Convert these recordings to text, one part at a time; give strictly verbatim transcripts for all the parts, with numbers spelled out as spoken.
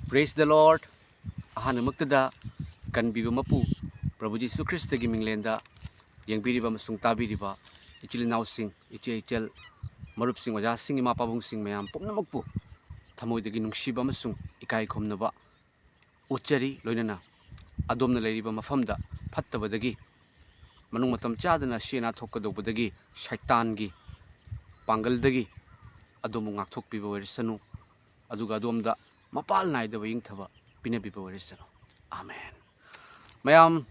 Praise the Lord. ꯑꯍꯥꯟꯕꯃꯛꯇꯗ ꯀꯟꯕꯤꯕ ꯃꯄꯨ ꯄ꯭ꯔꯚꯨ ꯖꯤꯁꯨ ꯈ꯭ꯔꯤꯁꯇꯒꯤ ꯃꯤꯡꯂꯦꯟꯗ ꯌꯦꯡꯕꯤꯔꯤꯕ ꯑꯃꯁꯨꯡ ꯇꯥꯕꯤꯔꯤꯕ ꯏꯆꯤꯜ ꯏꯅꯥꯎꯁꯤꯡ, ꯏꯆꯦ ꯏꯆꯜ, ꯃꯔꯨꯞꯁꯤꯡ, ꯑꯣꯖꯥꯁꯤꯡ, ꯏꯃꯥ ꯄꯥꯕꯨꯡꯁꯤꯡ ꯃꯌꯥꯝ ꯄꯨꯝꯅꯃꯛꯄꯨ ꯊꯃꯣꯏꯗꯒꯤ ꯅꯨꯡꯁꯤꯕ ꯑꯃꯁꯨꯡ ꯏꯀꯥꯏ ꯈꯨꯝꯅꯕ ꯎꯠꯆꯔꯤ꯫ ꯂꯣꯏꯅꯅ ꯑꯗꯣꯝꯅ ꯂꯩꯔꯤꯕ ꯃꯐꯝꯗ ꯐꯠꯇꯕꯗꯒꯤ, ꯃꯅꯨꯡ ꯃꯇꯝ ꯆꯥꯗꯅ ꯑꯁꯤ ꯑꯅꯥ ꯊꯣꯛꯀꯗꯧꯕꯗꯒꯤ, ꯁꯩꯇꯥꯟꯒꯤ ꯄꯥꯡꯒꯜꯗꯒꯤ ꯑꯗꯣꯝꯕꯨ ꯉꯥꯛꯊꯣꯛꯄꯤꯕ ꯑꯣꯏꯔꯁꯅꯨ, ꯑꯗꯨꯒ ꯑꯗꯣꯝꯗ ꯃꯄꯥꯜ ꯅꯥꯏꯗꯕ ꯏꯪꯊꯕ ꯄꯤꯅꯕꯤꯕ ꯑꯣꯏꯔꯁꯅꯨ꯫ ꯑꯥꯃꯦꯟ꯫ ꯃꯌꯥꯝ,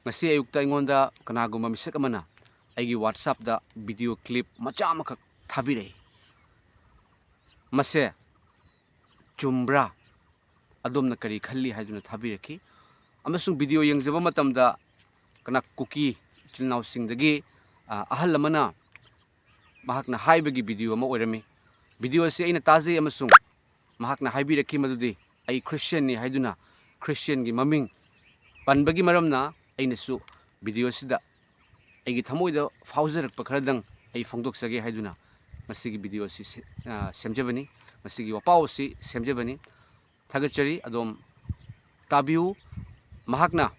ꯉꯁꯤ ꯑꯌꯨꯛꯇ ꯑꯩꯉꯣꯟꯗ ꯀꯅꯥꯒꯨꯝꯕ ꯃꯤꯁꯛ ꯑꯃꯅ ꯑꯩꯒꯤ WhatsApp-ꯇ video clip ꯃꯆꯥ ꯑꯃꯈꯛ ꯊꯥꯕꯤꯔꯛꯏ꯫ ꯃꯁꯦ ꯆꯨꯝꯕ꯭ꯔꯥ? ꯑꯗꯣꯝꯅ ꯀꯔꯤ ꯈꯜꯂꯤ ꯍꯥꯏꯗꯨꯅ ꯊꯥꯕꯤꯔꯛꯈꯤ꯫ ꯑꯃꯁꯨꯡ video ꯌꯦꯡꯖꯕ ꯃꯇꯝꯗ ꯀꯅꯥ ꯀꯨꯀꯤ ꯏꯆꯤꯜ ꯏꯅꯥꯎꯁꯤꯡꯗꯒꯤ, ꯑ, ꯑꯍꯜ ꯑꯃꯅ ꯃꯍꯥꯛꯅ ꯍꯥꯏꯕꯒꯤ video ꯑꯃ ꯑꯣꯏꯔꯝꯃꯤ꯫ Video ꯑꯁꯤ ꯑꯩꯅ ꯇꯥꯖꯩ ꯑꯃꯁꯨꯡ ꯃꯍꯥꯛꯅ ꯍꯥꯏꯕꯤꯔꯛꯈꯤ ꯃꯗꯨꯗꯤ ꯑꯩ Christian-ꯅꯤ ꯍꯥꯏꯗꯨꯅ, Christian-ꯒꯤ ꯃꯃꯤꯡ ꯄꯟꯕꯒꯤ ꯃꯔꯝꯅ ꯑꯩꯅꯁꯨ video ꯑꯁꯤꯗ ꯑꯩꯒꯤ ꯊꯃꯣꯏꯗ ꯐꯥꯎꯖꯔꯛꯄ ꯈꯔꯗꯪ ꯑꯩ ꯐꯣꯡꯗꯣꯛꯆꯒꯦ ꯍꯥꯏꯗꯨꯅ ꯉꯁꯤꯒꯤ video ꯑꯁꯤ ꯁꯦ-, ꯑ, ꯁꯦꯝꯖꯕꯅꯤ, ꯉꯁꯤꯒꯤ ꯋꯥꯄꯥꯎ ꯑꯁꯤ ꯁꯦꯝꯖꯕꯅꯤ꯫ ꯊꯥꯒꯠꯆꯔꯤ꯫ ꯑꯗꯣꯝ ꯇꯥꯕꯤꯌꯨ꯫ ꯃꯍꯥꯛꯅ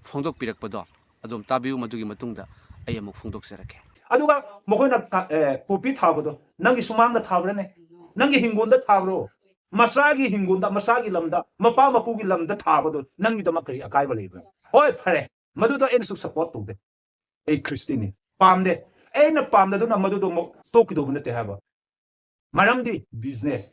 ꯐꯣꯡꯗꯣꯛꯄꯤꯔꯛꯄꯗꯣ ꯑꯗꯣꯝ ꯇꯥꯕꯤꯌꯨ, ꯃꯗꯨꯒꯤ ꯃꯇꯨꯡꯗ ꯑꯩ ꯑꯃꯨꯛ ꯐꯣꯡꯗꯣꯛꯆꯔꯛꯀꯦ꯫ ꯑꯗꯨꯒ ꯃꯈꯣꯏꯅ ꯀ-, ꯑꯦ, ꯄꯣꯄꯤ ꯊꯥꯕꯗꯣ ꯅꯪꯒꯤ ꯁꯨꯃꯥꯡꯗ ꯊꯥꯕ꯭ꯔꯥꯅꯦ? ꯅꯪꯒꯤ ꯍꯤꯡꯒꯣꯜꯗ ꯊꯥꯕ꯭ꯔꯣ? ꯃꯁꯥꯒꯤ ꯍꯤꯡꯒꯣꯜꯗ, ꯃꯁꯥꯒꯤ ꯂꯝꯗ, ꯃꯄꯥ ꯃꯄꯨꯒꯤ ꯂꯝꯗ ꯊꯥꯕꯗꯣ ꯅꯪꯒꯤꯗꯃꯛ ꯀꯔꯤ ꯑꯀꯥꯏꯕ ꯂꯩꯕ꯭ꯔꯥ? ꯍꯣꯏ, ꯐꯔꯦ, ꯃꯗꯨꯗꯣ ꯑꯩꯅꯁꯨ support ꯇꯧꯗꯦ꯫ ꯑꯩ Christian-ꯅꯤ, ꯄꯥꯝꯗꯦ꯫ ꯑꯩꯅ ꯄꯥꯝꯗꯗꯨꯅ ꯃꯗꯨꯗꯣ ꯑꯃꯨꯛ ꯇꯣꯛꯈꯤꯗꯧꯕ ꯅꯠꯇꯦ ꯍꯥꯏꯕ꯫ ꯃꯔꯝꯗꯤ business,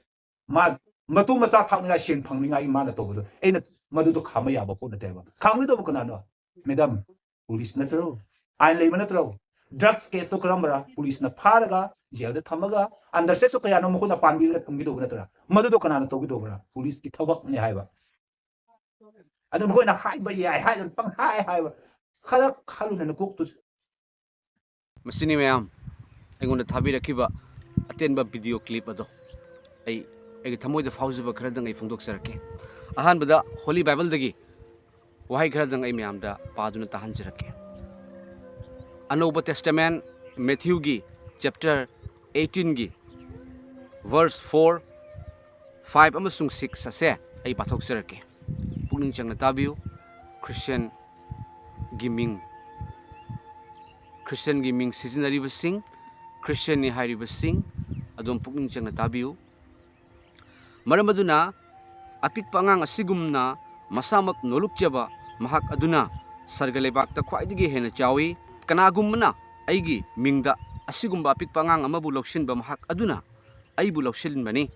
ꯃꯥ ꯃꯇꯨ ꯃꯆꯥ ꯊꯥꯛꯅꯤꯡꯉꯥꯏ, ꯁꯦꯟ ꯐꯪꯅꯤꯡꯉꯥꯏ ꯃꯥꯅ ꯇꯧꯕꯗꯣ ꯑꯩꯅ ꯃꯗꯨꯗꯣ ꯈꯥꯝꯕ ꯌꯥꯕ ꯄꯣꯠ ꯅꯠꯇꯦ ꯍꯥꯏꯕ꯫ ꯈꯥꯝꯒꯗꯧꯕ ꯀꯅꯥꯅꯣ? Madam, police ꯅꯠꯇ꯭ꯔꯣ? ꯑꯥꯏꯟ ꯂꯩꯕ ꯅꯠꯇ꯭ꯔꯣ? Drugs case-ꯇꯣ ꯀꯔꯝꯕꯔꯥ? Police-ꯅ ꯐꯥꯔꯒ jail-ꯗ ꯊꯝꯃꯒ, under section ꯀꯌꯥꯅꯣ ꯃꯈꯣꯏꯅ ꯄꯥꯟꯕꯤꯔꯒ ꯊꯝꯒꯗꯧꯕ ꯅꯠꯇ꯭ꯔꯥ? ꯃꯗꯨꯗꯣ ꯀꯅꯥꯅ ꯇꯧꯒꯗꯧꯕ꯭ꯔꯥ? Police-ꯀꯤ ꯊꯕꯛꯅꯤ ꯍꯥꯏꯕ꯫ ꯑꯗꯨ ꯅꯈꯣꯏꯅ ꯍꯥꯏꯕ ꯌꯥꯏ ꯍꯥꯏꯗꯅ ꯄꯪꯍꯥꯏ ꯍꯥꯏꯕ꯫ ꯈꯔ ꯈꯜꯂꯨꯅꯦ ꯅꯀꯣꯛꯇꯨ꯫ ꯃꯁꯤꯅꯤ ꯃꯌꯥꯝ, ꯑꯩꯉꯣꯟꯗ ꯊꯥꯕꯤꯔꯛꯈꯤꯕ ꯑꯇꯦꯟꯕ video clip ꯑꯗꯣ꯫ ꯑꯩ, ꯑꯩꯒꯤ ꯊꯃꯣꯏꯗ ꯐꯥꯎꯖꯕ ꯈꯔꯗꯪ ꯑꯩ ꯐꯣꯡꯗꯣꯛꯆꯔꯛꯀꯦ꯫ ꯑꯍꯥꯟꯕꯗ Holy Bible-ꯗꯒꯤ ꯋꯥꯍꯩ ꯈꯔꯗꯪ ꯑꯩ ꯃꯌꯥꯝꯗ ꯄꯥꯗꯨꯅ ꯇꯥꯍꯟꯖꯔꯛꯀꯦ꯫ ꯑꯅꯧꯕ Testament, Matthew-ꯒꯤ chapter eighteen-ꯒꯤ verse four, five ꯑꯃꯁꯨꯡ ꯁꯤꯛꯁ ꯑꯁꯦ ꯑꯩ ꯄꯥꯊꯣꯛꯆꯔꯛꯀꯦ꯫ ꯄꯨꯛꯅꯤꯡ ꯆꯪꯅ ꯇꯥꯕꯤꯌꯨ꯫ ꯈ꯭ꯔꯤꯁꯇꯤꯌꯥꯟꯒꯤ ꯃꯤꯡ, ꯈ꯭ꯔꯤꯁꯇꯤꯌꯥꯟꯒꯤ ꯃꯤꯡ ꯁꯤꯖꯤꯟꯅꯔꯤꯕꯁꯤꯡ, ꯈ꯭ꯔꯤꯁꯇꯤꯌꯥꯟꯅꯤ ꯍꯥꯏꯔꯤꯕꯁꯤꯡ, ꯑꯗꯣꯝ ꯄꯨꯛꯅꯤꯡ ꯆꯪꯅ ꯇꯥꯕꯤꯌꯨ꯫ ꯃꯔꯝ ꯑꯗꯨꯅ ꯑꯄꯤꯛꯄ ꯑꯉꯥꯡ ꯑꯁꯤꯒꯨꯝꯅ ꯃꯁꯥꯃꯛ ꯅꯣꯂꯨꯛꯆꯕ ꯃꯍꯥꯛ ꯑꯗꯨꯅ ꯁꯔꯒ ꯂꯩꯕꯥꯛꯇ ꯈ꯭ꯋꯥꯏꯗꯒꯤ ꯍꯦꯟꯅ ꯆꯥꯎꯏ꯫ ꯀꯅꯥꯒꯨꯝꯕꯅ ꯑꯩꯒꯤ ꯃꯤꯡꯗ ꯑꯁꯤꯒꯨꯝꯕ ꯑꯄꯤꯛꯄ ꯑꯉꯥꯡ ꯑꯃꯕꯨ ꯂꯧꯁꯤꯟꯕ, ꯃꯍꯥꯛ ꯑꯗꯨꯅ ꯑꯩꯕꯨ ꯂꯧꯁꯤꯟꯕꯅꯤ꯫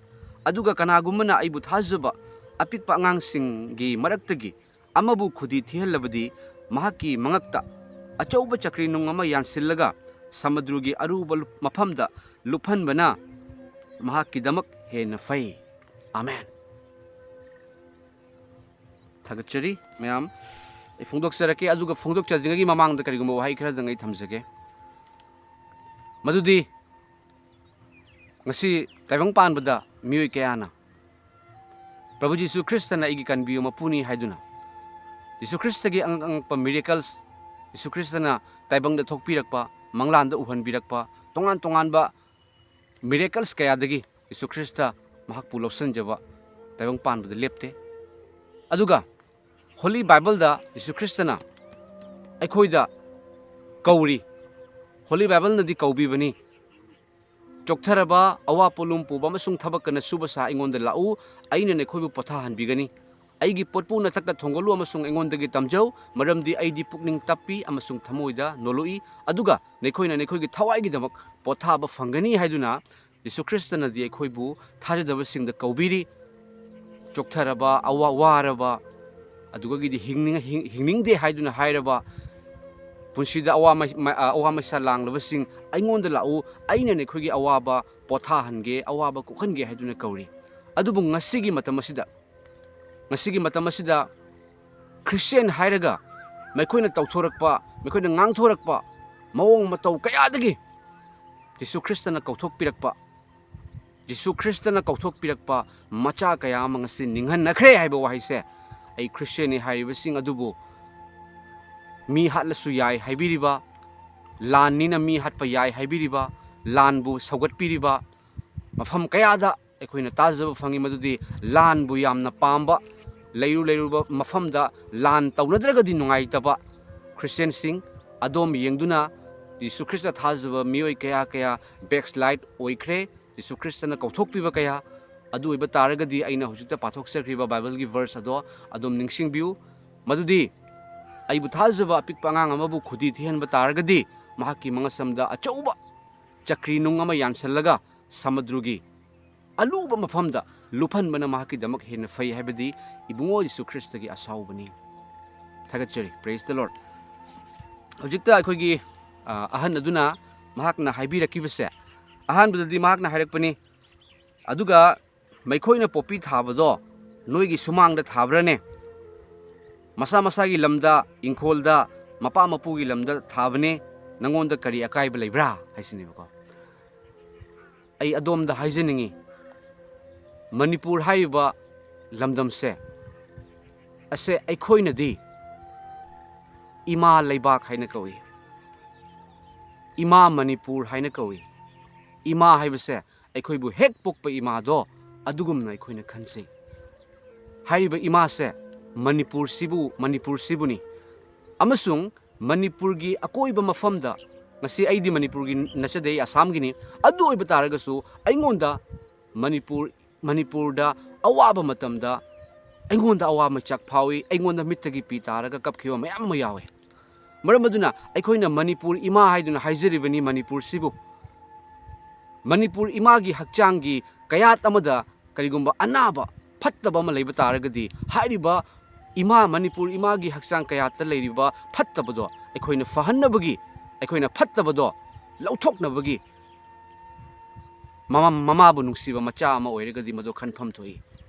ꯑꯗꯨꯒ ꯀꯅꯥꯒꯨꯝꯕꯅ ꯑꯩꯕꯨ ꯊꯥꯖꯕ ꯑꯄꯤꯛꯄ ꯑꯉꯥꯡꯁꯤꯡꯒꯤ ꯃꯔꯛꯇꯒꯤ ꯑꯃꯕꯨ ꯈꯨꯗꯤ ꯊꯤꯍꯜꯂꯕꯗꯤ, ꯃꯍꯥꯛꯀꯤ ꯃꯉꯛꯇ ꯑꯆꯧꯕ ꯆꯀ꯭ꯔꯤ ꯅꯨꯡ ꯑꯃ ꯌꯥꯟꯁꯤꯜꯂꯒ ꯁꯃꯨꯗ꯭ꯔꯒꯤ ꯑꯔꯨꯕ ꯂꯨꯞ-, ꯃꯐꯝꯗ ꯂꯨꯞꯍꯟꯕꯅ ꯃꯍꯥꯛꯀꯤꯗꯃꯛ ꯍꯦꯟꯅ ꯐꯩ꯫ ꯑꯃꯦꯟ꯫ ꯊꯥꯒꯠꯆꯔꯤ ꯃꯌꯥꯝ꯫ ꯑꯩ ꯐꯣꯡꯗꯣꯛꯆꯔꯛꯀꯦ, ꯑꯗꯨꯒ ꯐꯣꯡꯗꯣꯛꯆꯗ꯭ꯔꯤꯉꯩꯒꯤ ꯃꯃꯥꯡꯗ ꯀꯔꯤꯒꯨꯝꯕ ꯋꯥꯍꯩ ꯈꯔꯗꯪ ꯑꯩ ꯊꯝꯖꯒꯦ꯫ ꯃꯗꯨꯗꯤ, ꯉꯁꯤ ꯇꯥꯏꯕꯪ ꯄꯥꯟꯕꯗ ꯃꯤꯑꯣꯏ ꯀꯌꯥꯅ ꯄ꯭ꯔꯚꯨ ꯖꯤꯁꯨ ꯈ꯭ꯔꯤꯁꯇꯅ ꯑꯩꯒꯤ ꯀꯟꯕꯤꯌꯨ ꯃꯄꯨꯅꯤ ꯍꯥꯏꯗꯨꯅ, ꯖꯤꯁꯨ ꯈ꯭ꯔꯤꯁꯇꯒꯤ ꯑꯉꯛ ꯑꯉꯛꯄ miracles, ꯖꯤꯁꯨ ꯈ꯭ꯔꯤꯁꯇꯅ ꯇꯥꯏꯕꯪꯗ ꯊꯣꯛꯄꯤꯔꯛꯄ, ꯃꯪꯂꯥꯟꯗ ꯎꯍꯟꯕꯤꯔꯛꯄ, ꯇꯣꯉꯥꯟ ꯇꯣꯉꯥꯟꯕ miracles ꯀꯌꯥꯗꯒꯤ ꯖꯤꯁꯨ ꯈ꯭ꯔꯤꯁꯇ ꯃꯍꯥꯛꯄꯨ ꯂꯧꯁꯤꯟꯖꯕ ꯇꯥꯏꯕꯪ ꯄꯥꯟꯕꯗ ꯂꯦꯞꯇꯦ꯫ ꯑꯗꯨꯒ Holy Bible ꯗ ꯖꯤꯁꯨ ꯈ꯭ꯔꯤꯁꯇꯅ ꯑꯩꯈꯣꯏꯗ ꯀꯧꯔꯤ꯫ Holy Bible ꯅꯗꯤ ꯀꯧꯕꯤꯕꯅꯤ, "ꯆꯣꯛꯊꯔꯕ, ꯑꯋꯥ ꯄꯣꯠꯂꯨꯝ ꯄꯨꯕ ꯑꯃꯁꯨꯡ ꯊꯕꯛ ꯀꯟꯅ ꯁꯨꯕ ꯁꯥ ꯑꯩꯉꯣꯟꯗ ꯂꯥꯛꯎ, ꯑꯩꯅ ꯅꯈꯣꯏꯕꯨ ꯄꯣꯊꯥꯍꯟꯕꯤꯒꯅꯤ꯫ ꯑꯩꯒꯤ ꯄꯣꯠꯄꯨ ꯅꯊꯛꯇ ꯊꯣꯡꯒꯠꯂꯨ ꯑꯃꯁꯨꯡ ꯑꯩꯉꯣꯟꯗꯒꯤ ꯇꯝꯖꯧ, ꯃꯔꯝꯗꯤ ꯑꯩꯗꯤ ꯄꯨꯛꯅꯤꯡ ꯇꯞꯄꯤ ꯑꯃꯁꯨꯡ ꯊꯃꯣꯏꯗ ꯅꯣꯜꯂꯨꯛꯏ, ꯑꯗꯨꯒ ꯅꯈꯣꯏꯅ ꯅꯈꯣꯏꯒꯤ ꯊꯋꯥꯏꯒꯤꯗꯃꯛ ꯄꯣꯊꯥꯕ ꯐꯪꯒꯅꯤ" ꯍꯥꯏꯗꯨꯅ ꯖꯤꯁꯨ ꯈ꯭ꯔꯤꯁꯇꯅꯗꯤ ꯑꯩꯈꯣꯏꯕꯨ ꯊꯥꯖꯗꯕꯁꯤꯡꯗ ꯀꯧꯕꯤꯔꯤ꯫ ꯆꯣꯛꯊꯔꯕ, ꯑꯋꯥ-, ꯋꯥꯔꯕ, ꯑꯗꯨꯒꯒꯤꯗꯤ ꯍꯤꯡꯅꯤꯡ-, ꯍꯤꯡ-, ꯍꯤꯡꯅꯤꯡꯗꯦ ꯍꯥꯏꯗꯨꯅ ꯍꯥꯏꯔꯕ, ꯄꯨꯟꯁꯤꯗ ꯑꯋꯥ ꯃꯩ-, ꯃ-, ꯑ, ꯑꯋꯥ ꯃꯩꯁꯥ ꯂꯥꯡꯂꯕꯁꯤꯡ, "ꯑꯩꯉꯣꯟꯗ ꯂꯥꯛꯎ, ꯑꯩꯅ ꯅꯈꯣꯏꯒꯤ ꯑꯋꯥꯕ ꯄꯣꯊꯥꯍꯟꯒꯦ, ꯑꯋꯥꯕ ꯀꯣꯛꯍꯟꯒꯦ" ꯍꯥꯏꯗꯨꯅ ꯀꯧꯔꯤ꯫ ꯑꯗꯨꯕꯨ ꯉꯁꯤꯒꯤ ꯃꯇꯝ ꯑꯁꯤꯗ, ꯉꯁꯤꯒꯤ ꯃꯇꯝ ꯑꯁꯤꯗ ꯈ꯭ꯔꯤꯁꯇꯤꯌꯥꯟ ꯍꯥꯏꯔꯒ ꯃꯈꯣꯏꯅ ꯇꯧꯊꯣꯔꯛꯄ, ꯃꯈꯣꯏꯅ ꯉꯥꯡꯊꯣꯔꯛꯄ ꯃꯑꯣꯡ ꯃꯇꯧ ꯀꯌꯥꯗꯒꯤ ꯖꯤꯁꯨ ꯈ꯭ꯔꯤꯁꯇꯅ ꯀꯧꯊꯣꯛꯄꯤꯔꯛꯄ, ꯖꯤꯁꯨ ꯈ꯭ꯔꯤꯁꯇꯅ ꯀꯧꯊꯣꯛꯄꯤꯔꯛꯄ ꯃꯆꯥ ꯀꯌꯥ ꯑꯃ ꯉꯁꯤ ꯅꯤꯡꯍꯟꯅꯈ꯭ꯔꯦ ꯍꯥꯏꯕ ꯋꯥꯍꯩꯁꯦ ꯑꯩ ꯈ꯭ꯔꯤꯁꯇꯤꯌꯥꯟꯅꯤ ꯍꯥꯏꯔꯤꯕꯁꯤꯡ ꯑꯗꯨꯕꯨ ꯃꯤ ꯍꯥꯠꯂꯁꯨ ꯌꯥꯏ ꯍꯥꯏꯕꯤꯔꯤꯕ, ꯂꯥꯟꯅꯤꯅ ꯃꯤ ꯍꯥꯠꯄ ꯌꯥꯏ ꯍꯥꯏꯕꯤꯔꯤꯕ, ꯂꯥꯟꯕꯨ ꯁꯧꯒꯠꯄꯤꯔꯤꯕ, ꯃꯐꯝ ꯀꯌꯥꯗ ꯑꯩꯈꯣꯏꯅ ꯇꯥꯖꯕ ꯐꯪꯉꯤ ꯃꯗꯨꯗꯤ ꯂꯥꯟꯕꯨ ꯌꯥꯝꯅ ꯄꯥꯝꯕ, ꯂꯩꯔꯨ ꯂꯩꯔꯨꯕ ꯃꯐꯝꯗ ꯂꯥꯟ ꯇꯧꯅꯗ꯭ꯔꯒꯗꯤ ꯅꯨꯡꯉꯥꯏꯇꯕ ꯈ꯭ꯔꯤꯁꯇꯤꯌꯥꯟꯁꯤꯡ, ꯑꯗꯣꯝ ꯌꯦꯡꯗꯨꯅ ꯖꯤꯁꯨ ꯈ꯭ꯔꯤꯁꯇ ꯊꯥꯖꯕ ꯃꯤꯑꯣꯏ ꯀꯌꯥ ꯀꯌꯥ backslide ꯑꯣꯏꯈ꯭ꯔꯦ꯫ ꯖꯤꯁꯨ ꯈ꯭ꯔꯤꯁꯇꯅ ꯀꯧꯊꯣꯛꯄꯤꯕ ꯀꯌꯥ꯫ ꯑꯗꯨ ꯑꯣꯏꯕ ꯇꯥꯔꯒꯗꯤ ꯑꯩꯅ ꯍꯧꯖꯤꯛꯇ ꯄꯥꯊꯣꯛꯆꯈ꯭ꯔꯤꯕ ꯕꯥꯏꯕꯜꯒꯤ verse ꯑꯗꯣ ꯑꯗꯣꯝ ꯅꯤꯡꯁꯤꯡꯕꯤꯌꯨ, ꯃꯗꯨꯗꯤ ꯑꯩꯕꯨ ꯊꯥꯖꯕ ꯑꯄꯤꯛꯄ ꯑꯉꯥꯡ ꯑꯃꯕꯨ ꯈꯨꯗꯤ ꯊꯤꯍꯟꯕ ꯇꯥꯔꯒꯗꯤ ꯃꯍꯥꯛꯀꯤ ꯃꯉꯛꯁꯝꯗ ꯑꯆꯧꯕ ꯆꯀ꯭ꯔꯤ ꯅꯨꯡ ꯑꯃ ꯌꯥꯟꯁꯤꯜꯂꯒ ꯁꯃꯨꯗ꯭ꯔꯒꯤ ꯑꯂꯨꯕ ꯃꯐꯝꯗ ꯂꯨꯞꯍꯟꯕꯅ ꯃꯍꯥꯛꯀꯤꯗꯃꯛ ꯍꯦꯟꯅ ꯐꯩ ꯍꯥꯏꯕꯗꯤ ꯏꯕꯨꯡꯉꯣ ꯖꯤꯁꯨ ꯈ꯭ꯔꯤꯁꯇꯒꯤ ꯑꯁꯥꯎꯕꯅꯤ꯫ ꯊꯥꯒꯠꯆꯔꯤ꯫ Praise the Lord꯫ ꯍꯧꯖꯤꯛꯇ ꯑꯩꯈꯣꯏꯒꯤ, ꯑ, ꯑꯍꯟ ꯑꯗꯨꯅ ꯃꯍꯥꯛꯅ ꯍꯥꯏꯕꯤꯔꯛꯈꯤꯕꯁꯦ, ꯑꯍꯥꯟꯕꯗꯗꯤ ꯃꯍꯥꯛꯅ ꯍꯥꯏꯔꯛꯄꯅꯤ, "ꯑꯗꯨꯒ ꯃꯩꯈꯣꯏꯅ ꯄꯣꯄꯤ ꯊꯥꯕꯗꯣ ꯅꯣꯏꯒꯤ ꯁꯨꯃꯥꯡꯗ ꯊꯥꯕ꯭ꯔꯥꯅꯦ? ꯃꯁꯥ ꯃꯁꯥꯒꯤ ꯂꯝꯗ, ꯏꯪꯈꯣꯜꯗ, ꯃꯄꯥ ꯃꯄꯨꯒꯤ ꯂꯝꯗ ꯊꯥꯕꯅꯦ, ꯅꯪꯉꯣꯟꯗ ꯀꯔꯤ ꯑꯀꯥꯏꯕ ꯂꯩꯕ꯭ꯔꯥ?" ꯍꯥꯏꯁꯤꯅꯦꯕꯀꯣ꯫ ꯑꯩ ꯑꯗꯣꯝꯗ ꯍꯥꯏꯖꯅꯤꯡꯉꯤ, ꯃꯅꯤꯄꯨꯔ ꯍꯥꯏꯔꯤꯕ ꯂꯝꯗꯝꯁꯦ, ꯑꯁꯦ ꯑꯩꯈꯣꯏꯅꯗꯤ ꯏꯃꯥ ꯂꯩꯕꯥꯛ ꯍꯥꯏꯅ ꯀꯧꯏ, ꯏꯃꯥ ꯃꯅꯤꯄꯨꯔ ꯍꯥꯏꯅ ꯀꯧꯏ꯫ ꯏꯃꯥ ꯍꯥꯏꯕꯁꯦ ꯑꯩꯈꯣꯏꯕꯨ ꯍꯦꯛ ꯄꯣꯛꯄ ꯏꯃꯥꯗꯣ ꯑꯗꯨꯒꯨꯝꯅ ꯑꯩꯈꯣꯏꯅ ꯈꯟꯖꯩ꯫ ꯍꯥꯏꯔꯤꯕ ꯏꯃꯥꯁꯦ ꯃꯅꯤꯄꯨꯔꯁꯤꯕꯨ, ꯃꯅꯤꯄꯨꯔꯁꯤꯕꯨꯅꯤ꯫ ꯑꯃꯁꯨꯡ ꯃꯅꯤꯄꯨꯔꯒꯤ ꯑꯀꯣꯏꯕ ꯃꯐꯝꯗ, ꯉꯁꯤ ꯑꯩꯗꯤ ꯃꯅꯤꯄꯨꯔꯒꯤ ꯅꯠꯆꯗꯦ, ꯑꯩ ꯑꯁꯥꯝꯒꯤꯅꯤ꯫ ꯑꯗꯨ ꯑꯣꯏꯕ ꯇꯥꯔꯒꯁꯨ ꯑꯩꯉꯣꯟꯗ ꯃꯅꯤꯄꯨꯔ, ꯃꯅꯤꯄꯨꯔꯗ ꯑꯋꯥꯕ ꯃꯇꯝꯗ ꯑꯩꯉꯣꯟꯗ ꯑꯋꯥ ꯃꯩꯆꯥꯛ ꯐꯥꯎꯏ, ꯑꯩꯉꯣꯟꯗ ꯃꯤꯠꯇꯒꯤ ꯄꯤ ꯇꯥꯔꯒ ꯀꯞꯈꯤꯕ ꯃꯌꯥꯝ ꯑꯃ ꯌꯥꯎꯏ꯫ ꯃꯔꯝ ꯑꯗꯨꯅ ꯑꯩꯈꯣꯏꯅ ꯃꯅꯤꯄꯨꯔ ꯏꯃꯥ ꯍꯥꯏꯗꯨꯅ ꯍꯥꯏꯖꯔꯤꯕꯅꯤ ꯃꯅꯤꯄꯨꯔꯁꯤꯕꯨ꯫ ꯃꯅꯤꯄꯨꯔ ꯏꯃꯥꯒꯤ ꯍꯛꯆꯥꯡꯒꯤ ꯀꯌꯥꯠ ꯑꯃꯗ ꯀꯔꯤꯒꯨꯝꯕ ꯑꯅꯥꯕ ꯐꯠꯇꯕ ꯑꯃ ꯂꯩꯕ ꯇꯥꯔꯒꯗꯤ, ꯍꯥꯏꯔꯤꯕ ꯏꯃꯥ, ꯃꯅꯤꯄꯨꯔ ꯏꯃꯥꯒꯤ ꯍꯛꯆꯥꯡ ꯀꯌꯥꯠꯇ ꯂꯩꯔꯤꯕ ꯐꯠꯇꯕꯗꯣ ꯑꯩꯈꯣꯏꯅ ꯐꯍꯟꯅꯕꯒꯤ, ꯑꯩꯈꯣꯏꯅ ꯐꯠꯇꯕꯗꯣ ꯂꯧꯊꯣꯛꯅꯕꯒꯤ ꯃꯃꯥ, ꯃꯃꯥꯕꯨ ꯅꯨꯡꯁꯤꯕ ꯃꯆꯥ ꯑꯃ ꯑꯣꯏꯔꯒꯗꯤ ꯃꯗꯨ ꯈꯟꯐꯝ ꯊꯣꯛꯏ꯫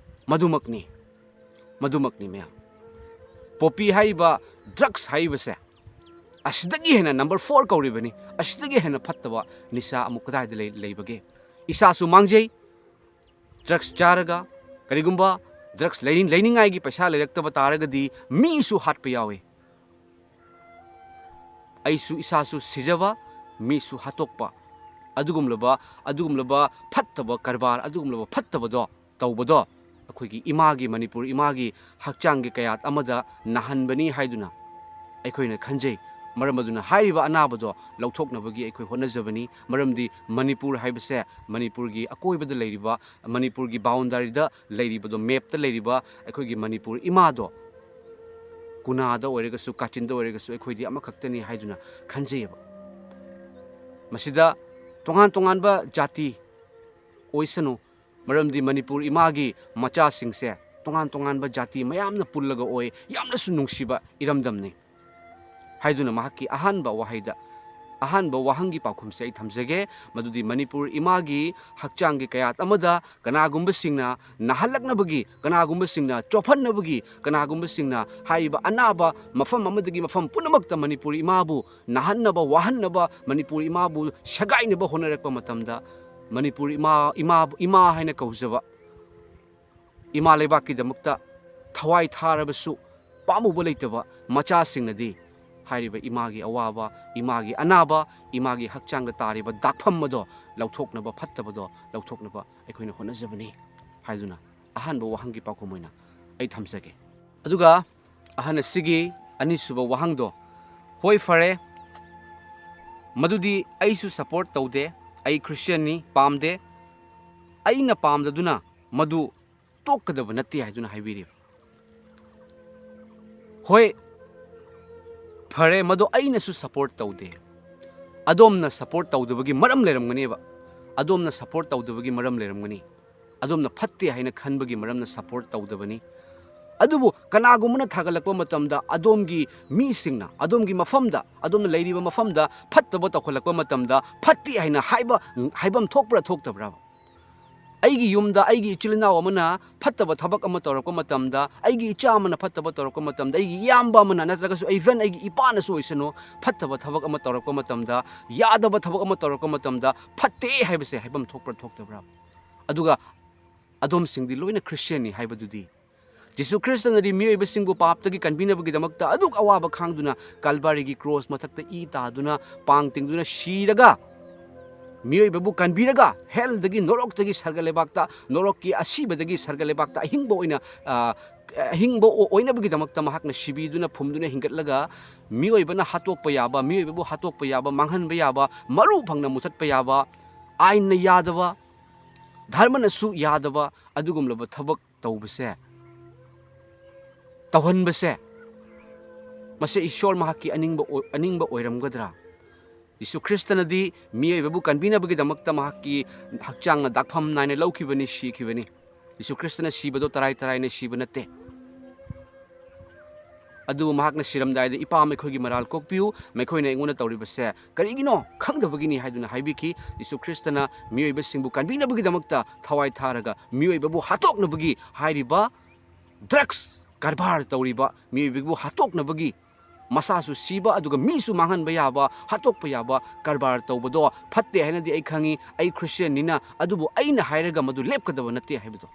ꯃꯗꯨꯃꯛꯅꯤ, ꯃꯗꯨꯃꯛꯅꯤ ꯃꯌꯥꯝ꯫ ꯄꯣꯄꯤ ꯍꯥꯏꯔꯤꯕ, drugs ꯍꯥꯏꯔꯤꯕꯁꯦ, ꯑꯁꯤꯗꯒꯤ ꯍꯦꯟꯅ number four ꯀꯧꯔꯤꯕꯅꯤ, ꯑꯁꯤꯗꯒꯤ ꯍꯦꯟꯅ ꯐꯠꯇꯕ ꯅꯤꯁꯥ ꯑꯃꯨꯛ ꯀꯗꯥꯏꯗ ꯂꯩ-, ꯂꯩꯕꯒꯦ? ꯏꯁꯥꯁꯨ ꯃꯥꯡꯖꯩ, drugs ꯆꯥꯔꯒ꯫ ꯀꯔꯤꯒꯨꯝꯕ drugs ꯂꯩꯅꯤꯡ-, ꯂꯩꯅꯤꯡꯉꯥꯏꯒꯤ ꯄꯩꯁꯥ ꯂꯩꯔꯛꯇꯕ ꯇꯥꯔꯒꯗꯤ ꯃꯤꯁꯨ ꯍꯥꯠꯄ ꯌꯥꯎꯏ꯫ ꯑꯩꯁꯨ ꯏꯁꯥꯁꯨ ꯁꯤꯖꯕ, ꯃꯤꯁꯨ ꯍꯥꯠꯇꯣꯛꯄ, ꯑꯗꯨꯒꯨꯝꯂꯕ, ꯑꯗꯨꯒꯨꯝꯂꯕ ꯐꯠꯇꯕ ꯀꯔꯕꯥꯔ, ꯑꯗꯨꯒꯨꯝꯂꯕ ꯐꯠꯇꯕꯗꯣ ꯇꯧꯕꯗꯣ ꯑꯩꯈꯣꯏꯒꯤ ꯏꯃꯥꯒꯤ, ꯃꯅꯤꯄꯨꯔ ꯏꯃꯥꯒꯤ ꯍꯛꯆꯥꯡꯒꯤ ꯀꯌꯥꯠ ꯑꯃꯗ ꯅꯥꯍꯟꯕꯅꯤ ꯍꯥꯏꯗꯨꯅ ꯑꯩꯈꯣꯏꯅ ꯈꯟꯖꯩ꯫ ꯃꯔꯝ ꯑꯗꯨꯅ ꯍꯥꯏꯔꯤꯕ ꯑꯅꯥꯕꯗꯣ ꯂꯧꯊꯣꯛꯅꯕꯒꯤ ꯑꯩꯈꯣꯏ ꯍꯣꯠꯅꯖꯕꯅꯤ꯫ ꯃꯔꯝꯗꯤ ꯃꯅꯤꯄꯨꯔ ꯍꯥꯏꯕꯁꯦ, ꯃꯅꯤꯄꯨꯔꯒꯤ ꯑꯀꯣꯏꯕꯗ ꯂꯩꯔꯤꯕ, ꯃꯅꯤꯄꯨꯔꯒꯤ ꯕꯥꯎꯟꯗꯥꯔꯤꯗ ꯂꯩꯔꯤꯕꯗꯣ, ꯃꯦꯞꯇ ꯂꯩꯔꯤꯕ ꯑꯩꯈꯣꯏꯒꯤ ꯃꯅꯤꯄꯨꯔ ꯏꯃꯥꯗꯣ ꯀꯨꯅꯥꯗ ꯑꯣꯏꯔꯒꯁꯨ, ꯀꯥꯆꯤꯟꯗ ꯑꯣꯏꯔꯒꯁꯨ ꯑꯩꯈꯣꯏꯗꯤ ꯑꯃꯈꯛꯇꯅꯤ ꯍꯥꯏꯗꯨꯅ ꯈꯟꯖꯩꯑꯕ꯫ ꯃꯁꯤꯗ ꯇꯣꯉꯥꯟ ꯇꯣꯉꯥꯟꯕ ꯖꯥꯇꯤ ꯑꯣꯏꯁꯅꯨ, ꯃꯔꯝꯗꯤ ꯃꯅꯤꯄꯨꯔ ꯏꯃꯥꯒꯤ ꯃꯆꯥꯁꯤꯡꯁꯦ ꯇꯣꯉꯥꯟ ꯇꯣꯉꯥꯟꯕ ꯖꯥꯇꯤ ꯃꯌꯥꯝꯅ ꯄꯨꯜꯂꯒ ꯑꯣꯏ, ꯌꯥꯝꯅꯁꯨ ꯅꯨꯡꯁꯤꯕ ꯏꯔꯝꯗꯝꯅꯤ ꯍꯥꯏꯗꯨꯅ ꯃꯍꯥꯛꯀꯤ ꯑꯍꯥꯟꯕ ꯋꯥꯍꯩꯗ, ꯑꯍꯥꯟꯕ ꯋꯥꯍꯪꯒꯤ ꯄꯥꯎꯈꯨꯝꯁꯦ ꯑꯩ ꯊꯝꯖꯒꯦ꯫ ꯃꯗꯨꯗꯤ ꯃꯅꯤꯄꯨꯔ ꯏꯃꯥꯒꯤ ꯍꯛꯆꯥꯡꯒꯤ ꯀꯌꯥꯠ ꯑꯃꯗ ꯀꯅꯥꯒꯨꯝꯕꯁꯤꯡꯅ ꯅꯥꯍꯜꯂꯛꯅꯕꯒꯤ, ꯀꯅꯥꯒꯨꯝꯕꯁꯤꯡꯅ ꯆꯣꯞꯍꯟꯅꯕꯒꯤ, ꯀꯅꯥꯒꯨꯝꯕꯁꯤꯡꯅ ꯍꯥꯏꯔꯤꯕ ꯑꯅꯥꯕ ꯃꯐꯝ ꯑꯃꯗꯒꯤ ꯃꯐꯝ ꯄꯨꯝꯅꯃꯛꯇ ꯃꯅꯤꯄꯨꯔ ꯏꯃꯥꯕꯨ ꯅꯥꯍꯟꯅꯕ, ꯋꯥꯍꯟꯅꯕ, ꯃꯅꯤꯄꯨꯔ ꯏꯃꯥꯕꯨ ꯁꯦꯒꯥꯏꯅꯕ ꯍꯣꯠꯅꯔꯛꯄ ꯃꯇꯝꯗ, ꯃꯅꯤꯄꯨꯔ ꯏꯃꯥ, ꯏꯃꯥ, ꯏꯃꯥ ꯍꯥꯏꯅ ꯀꯧꯖꯕ ꯏꯃꯥ ꯂꯩꯕꯥꯛꯀꯤꯗꯃꯛꯇ ꯊꯋꯥꯏ ꯊꯥꯔꯕꯁꯨ ꯄꯥꯝꯃꯨꯕ ꯂꯩꯇꯕ ꯃꯆꯥꯁꯤꯡꯅꯗꯤ ꯍꯥꯏꯔꯤꯕ ꯏꯃꯥꯒꯤ ꯑꯋꯥꯕ, ꯏꯃꯥꯒꯤ ꯑꯅꯥꯕ, ꯏꯃꯥꯒꯤ ꯍꯛꯆꯥꯡꯗ ꯇꯥꯔꯤꯕ ꯗꯥꯛꯐꯝ ꯑꯗꯣ ꯂꯧꯊꯣꯛꯅꯕ, ꯐꯠꯇꯕꯗꯣ ꯂꯧꯊꯣꯛꯅꯕ ꯑꯩꯈꯣꯏꯅ ꯍꯣꯠꯅꯖꯕꯅꯤ ꯍꯥꯏꯗꯨꯅ ꯑꯍꯥꯟꯕ ꯋꯥꯍꯪꯒꯤ ꯄꯥꯎꯈꯨꯝ ꯑꯣꯏꯅ ꯑꯩ ꯊꯝꯖꯒꯦ꯫ ꯑꯗꯨꯒ ꯑꯍꯟ ꯑꯁꯤꯒꯤ ꯑꯅꯤꯁꯨꯕ ꯋꯥꯍꯪꯗꯣ, ꯍꯣꯏ, ꯐꯔꯦ, ꯃꯗꯨꯗꯤ ꯑꯩꯁꯨ ꯁꯄꯣꯔꯠ ꯇꯧꯗꯦ, ꯑꯩ ꯈ꯭ꯔꯤꯁꯇꯤꯌꯥꯟꯅꯤ, ꯄꯥꯝꯗꯦ, ꯑꯩꯅ ꯄꯥꯝꯗꯗꯨꯅ ꯃꯗꯨ ꯇꯣꯛꯀꯗꯕ ꯅꯠꯇꯦ ꯍꯥꯏꯗꯨꯅ ꯍꯥꯏꯕꯤꯔꯤ꯫ ꯍꯣꯏ, ꯐꯔꯦ, ꯃꯗꯨ ꯑꯩꯅꯁꯨ ꯁꯄꯣꯔꯠ ꯇꯧꯗꯦ꯫ ꯑꯗꯣꯝꯅ ꯁꯄꯣꯔꯠ ꯇꯧꯗꯕꯒꯤ ꯃꯔꯝ ꯂꯩꯔꯝꯒꯅꯦꯕ꯫ ꯑꯗꯣꯝꯅ ꯁꯄꯣꯔꯠ ꯇꯧꯗꯕꯒꯤ ꯃꯔꯝ ꯂꯩꯔꯝꯒꯅꯤ꯫ ꯑꯗꯣꯝꯅ ꯐꯠꯇꯦ ꯍꯥꯏꯅ ꯈꯟꯕꯒꯤ ꯃꯔꯝꯅ ꯁꯄꯣꯔꯠ ꯇꯧꯗꯕꯅꯤ꯫ ꯑꯗꯨꯕꯨ ꯀꯅꯥꯒꯨꯝꯕꯅ ꯊꯥꯒꯠꯂꯛꯄ ꯃꯇꯝꯗ, ꯑꯗꯣꯝꯒꯤ ꯃꯤꯁꯤꯡꯅ, ꯑꯗꯣꯝꯒꯤ ꯃꯐꯝꯗ, ꯑꯗꯣꯝꯅ ꯂꯩꯔꯤꯕ ꯃꯐꯝꯗ ꯐꯠꯇꯕ ꯇꯧꯈꯠꯂꯛꯄ ꯃꯇꯝꯗ, ꯐꯠꯇꯦ ꯍꯥꯏꯅ ꯍꯥꯏꯕ, ꯍꯥꯏꯐꯝ ꯊꯣꯛꯄ꯭ꯔꯥ ꯊꯣꯛꯇꯕ꯭ꯔꯥ? ꯑꯩꯒꯤ ꯌꯨꯝꯗ ꯑꯩꯒꯤ ꯏꯆꯤꯜ ꯏꯅꯥꯎ ꯑꯃꯅ ꯐꯠꯇꯕ ꯊꯕꯛ ꯑꯃ ꯇꯧꯔꯛꯄ ꯃꯇꯝꯗ, ꯑꯩꯒꯤ ꯏꯆꯥ ꯑꯃꯅ ꯐꯠꯇꯕ ꯇꯧꯔꯛꯄ ꯃꯇꯝꯗ, ꯑꯩꯒꯤ ꯏꯌꯥꯝꯕ ꯑꯃꯅ, ꯅꯠꯇ꯭ꯔꯒꯁꯨ even ꯑꯩꯒꯤ ꯏꯄꯥꯅꯁꯨ ꯑꯣꯏꯁꯅꯨ, ꯐꯠꯇꯕ ꯊꯕꯛ ꯑꯃ ꯇꯧꯔꯛꯄ ꯃꯇꯝꯗ, ꯌꯥꯗꯕ ꯊꯕꯛ ꯑꯃ ꯇꯧꯔꯛꯄ ꯃꯇꯝꯗ, ꯐꯠꯇꯦ ꯍꯥꯏꯕꯁꯦ ꯍꯥꯏꯐꯝ ꯊꯣꯛꯄ꯭ꯔꯥ ꯊꯣꯛꯇꯕ꯭ꯔꯥ? ꯑꯗꯨꯒ ꯑꯗꯣꯝꯁꯤꯡꯗꯤ ꯂꯣꯏꯅ ꯈ꯭ꯔꯤꯁꯇꯤꯌꯥꯟꯅꯤ ꯍꯥꯏꯕꯗꯨꯗꯤ, ꯖꯤꯁꯨ ꯈ꯭ꯔꯤꯁꯇꯅꯗꯤ ꯃꯤꯑꯣꯏꯕꯁꯤꯡꯕꯨ ꯄꯥꯞꯇꯒꯤ ꯀꯟꯕꯤꯅꯕꯒꯤꯗꯃꯛꯇ ꯑꯗꯨꯛ ꯑꯋꯥꯕ ꯈꯥꯡꯗꯨꯅ ꯀꯜꯚꯥꯔꯤꯒꯤ ꯀ꯭ꯔꯣꯁ ꯃꯊꯛꯇ ꯏ ꯇꯥꯗꯨꯅ, ꯄꯥꯡ ꯇꯤꯡꯗꯨꯅ ꯁꯤꯔꯒ, ꯃꯤꯑꯣꯏꯕꯕꯨ ꯀꯟꯕꯤꯔꯒ ꯍꯦꯜꯗꯒꯤ, ꯅꯣꯔꯣꯛꯇꯒꯤ ꯁꯔꯒ ꯂꯩꯕꯥꯛꯇ, ꯅꯣꯔꯣꯛꯀꯤ ꯑꯁꯤꯕꯗꯒꯤ ꯁꯔꯒ ꯂꯩꯕꯥꯛꯇ ꯑꯍꯤꯡꯕ ꯑꯣꯏꯅ, ꯑ, ꯑꯍꯤꯡꯕ ꯑꯣ-, ꯑꯣꯏꯅꯕꯒꯤꯗꯃꯛꯇ ꯃꯍꯥꯛꯅ ꯁꯤꯕꯤꯗꯨꯅ, ꯐꯨꯝꯗꯨꯅ ꯍꯤꯡꯒꯠꯂꯒ, ꯃꯤꯑꯣꯏꯕꯅ ꯍꯥꯠꯇꯣꯛꯄ ꯌꯥꯕ, ꯃꯤꯑꯣꯏꯕꯕꯨ ꯍꯥꯠꯇꯣꯛꯄ ꯌꯥꯕ, ꯃꯥꯡꯍꯟꯕ ꯌꯥꯕ, ꯃꯔꯨ ꯐꯪꯅ ꯃꯨꯊꯠꯄ ꯌꯥꯕ, ꯑꯥꯏꯟꯅ ꯌꯥꯗꯕ, ꯙꯔꯃꯅꯁꯨ ꯌꯥꯗꯕ ꯑꯗꯨꯒꯨꯝꯂꯕ ꯊꯕꯛ ꯇꯧꯕꯁꯦ, ꯇꯧꯍꯟꯕꯁꯦ, ꯃꯁꯤ ꯏꯁꯣꯔ ꯃꯍꯥꯛꯀꯤ ꯑꯅꯤꯡꯕ ꯑꯣꯏ-, ꯑꯅꯤꯡꯕ ꯑꯣꯏꯔꯝꯒꯗ꯭ꯔꯥ? ꯌꯤꯁꯨ ꯈ꯭ꯔꯤꯁꯇꯅꯗꯤ ꯃꯤꯑꯣꯏꯕꯕꯨ ꯀꯟꯕꯤꯅꯕꯒꯤꯗꯃꯛꯇ ꯃꯍꯥꯛꯀꯤ ꯍꯛꯆꯥꯡꯅ ꯗꯥꯛꯐꯝ ꯅꯥꯏꯅ ꯂꯧꯈꯤꯕꯅꯤ, ꯁꯤꯈꯤꯕꯅꯤ꯫ ꯌꯤꯁꯨ ꯈ꯭ꯔꯤꯁꯇꯅ ꯁꯤꯕꯗꯣ ꯇꯔꯥꯏ ꯇꯔꯥꯏꯅ ꯁꯤꯕ ꯅꯠꯇꯦ꯫ ꯑꯗꯨꯕꯨ ꯃꯍꯥꯛꯅ ꯁꯤꯔꯝꯗꯥꯏꯗ, "ꯏꯄꯥ, ꯃꯈꯣꯏꯒꯤ ꯃꯔꯥꯜ ꯀꯣꯛꯄꯤꯌꯨ, ꯃꯈꯣꯏꯅ ꯑꯩꯉꯣꯟꯗ ꯇꯧꯔꯤꯕꯁꯦ ꯀꯔꯤꯒꯤꯅꯣ? ꯈꯪꯗꯕꯒꯤꯅꯤ" ꯍꯥꯏꯗꯨꯅ ꯍꯥꯏꯕꯤꯈꯤ꯫ ꯌꯤꯁꯨ ꯈ꯭ꯔꯤꯁꯇꯅ ꯃꯤꯑꯣꯏꯕꯁꯤꯡꯕꯨ ꯀꯟꯕꯤꯅꯕꯒꯤꯗꯃꯛꯇ ꯊꯋꯥꯏ ꯊꯥꯔꯒ ꯃꯤꯑꯣꯏꯕꯕꯨ ꯍꯥꯠꯇꯣꯛꯅꯕꯒꯤ ꯍꯥꯏꯔꯤꯕ ꯗ꯭ꯔꯒꯁ ꯀꯔꯕꯥꯔ ꯇꯧꯔꯤꯕ, ꯃꯤꯑꯣꯏꯕꯕꯨ ꯍꯥꯠꯇꯣꯛꯅꯕꯒꯤ, ꯃꯁꯥꯁꯨ ꯁꯤꯕ ꯑꯗꯨꯒ ꯃꯤꯁꯨ ꯃꯥꯡꯍꯟꯕ ꯌꯥꯕ, ꯍꯥꯠꯇꯣꯛꯄ ꯌꯥꯕ ꯀꯔꯕꯥꯔ ꯇꯧꯕꯗꯣ ꯐꯠꯇꯦ ꯍꯥꯏꯅꯗꯤ ꯑꯩ ꯈꯪꯉꯤ, ꯑꯩ ꯈ꯭ꯔꯤꯁꯇꯤꯌꯥꯟꯅꯤꯅ, ꯑꯗꯨꯕꯨ ꯑꯩꯅ ꯍꯥꯏꯔꯒ ꯃꯗꯨ ꯂꯦꯞꯀꯗꯕ ꯅꯠꯇꯦ ꯍꯥꯏꯕꯗꯣ꯫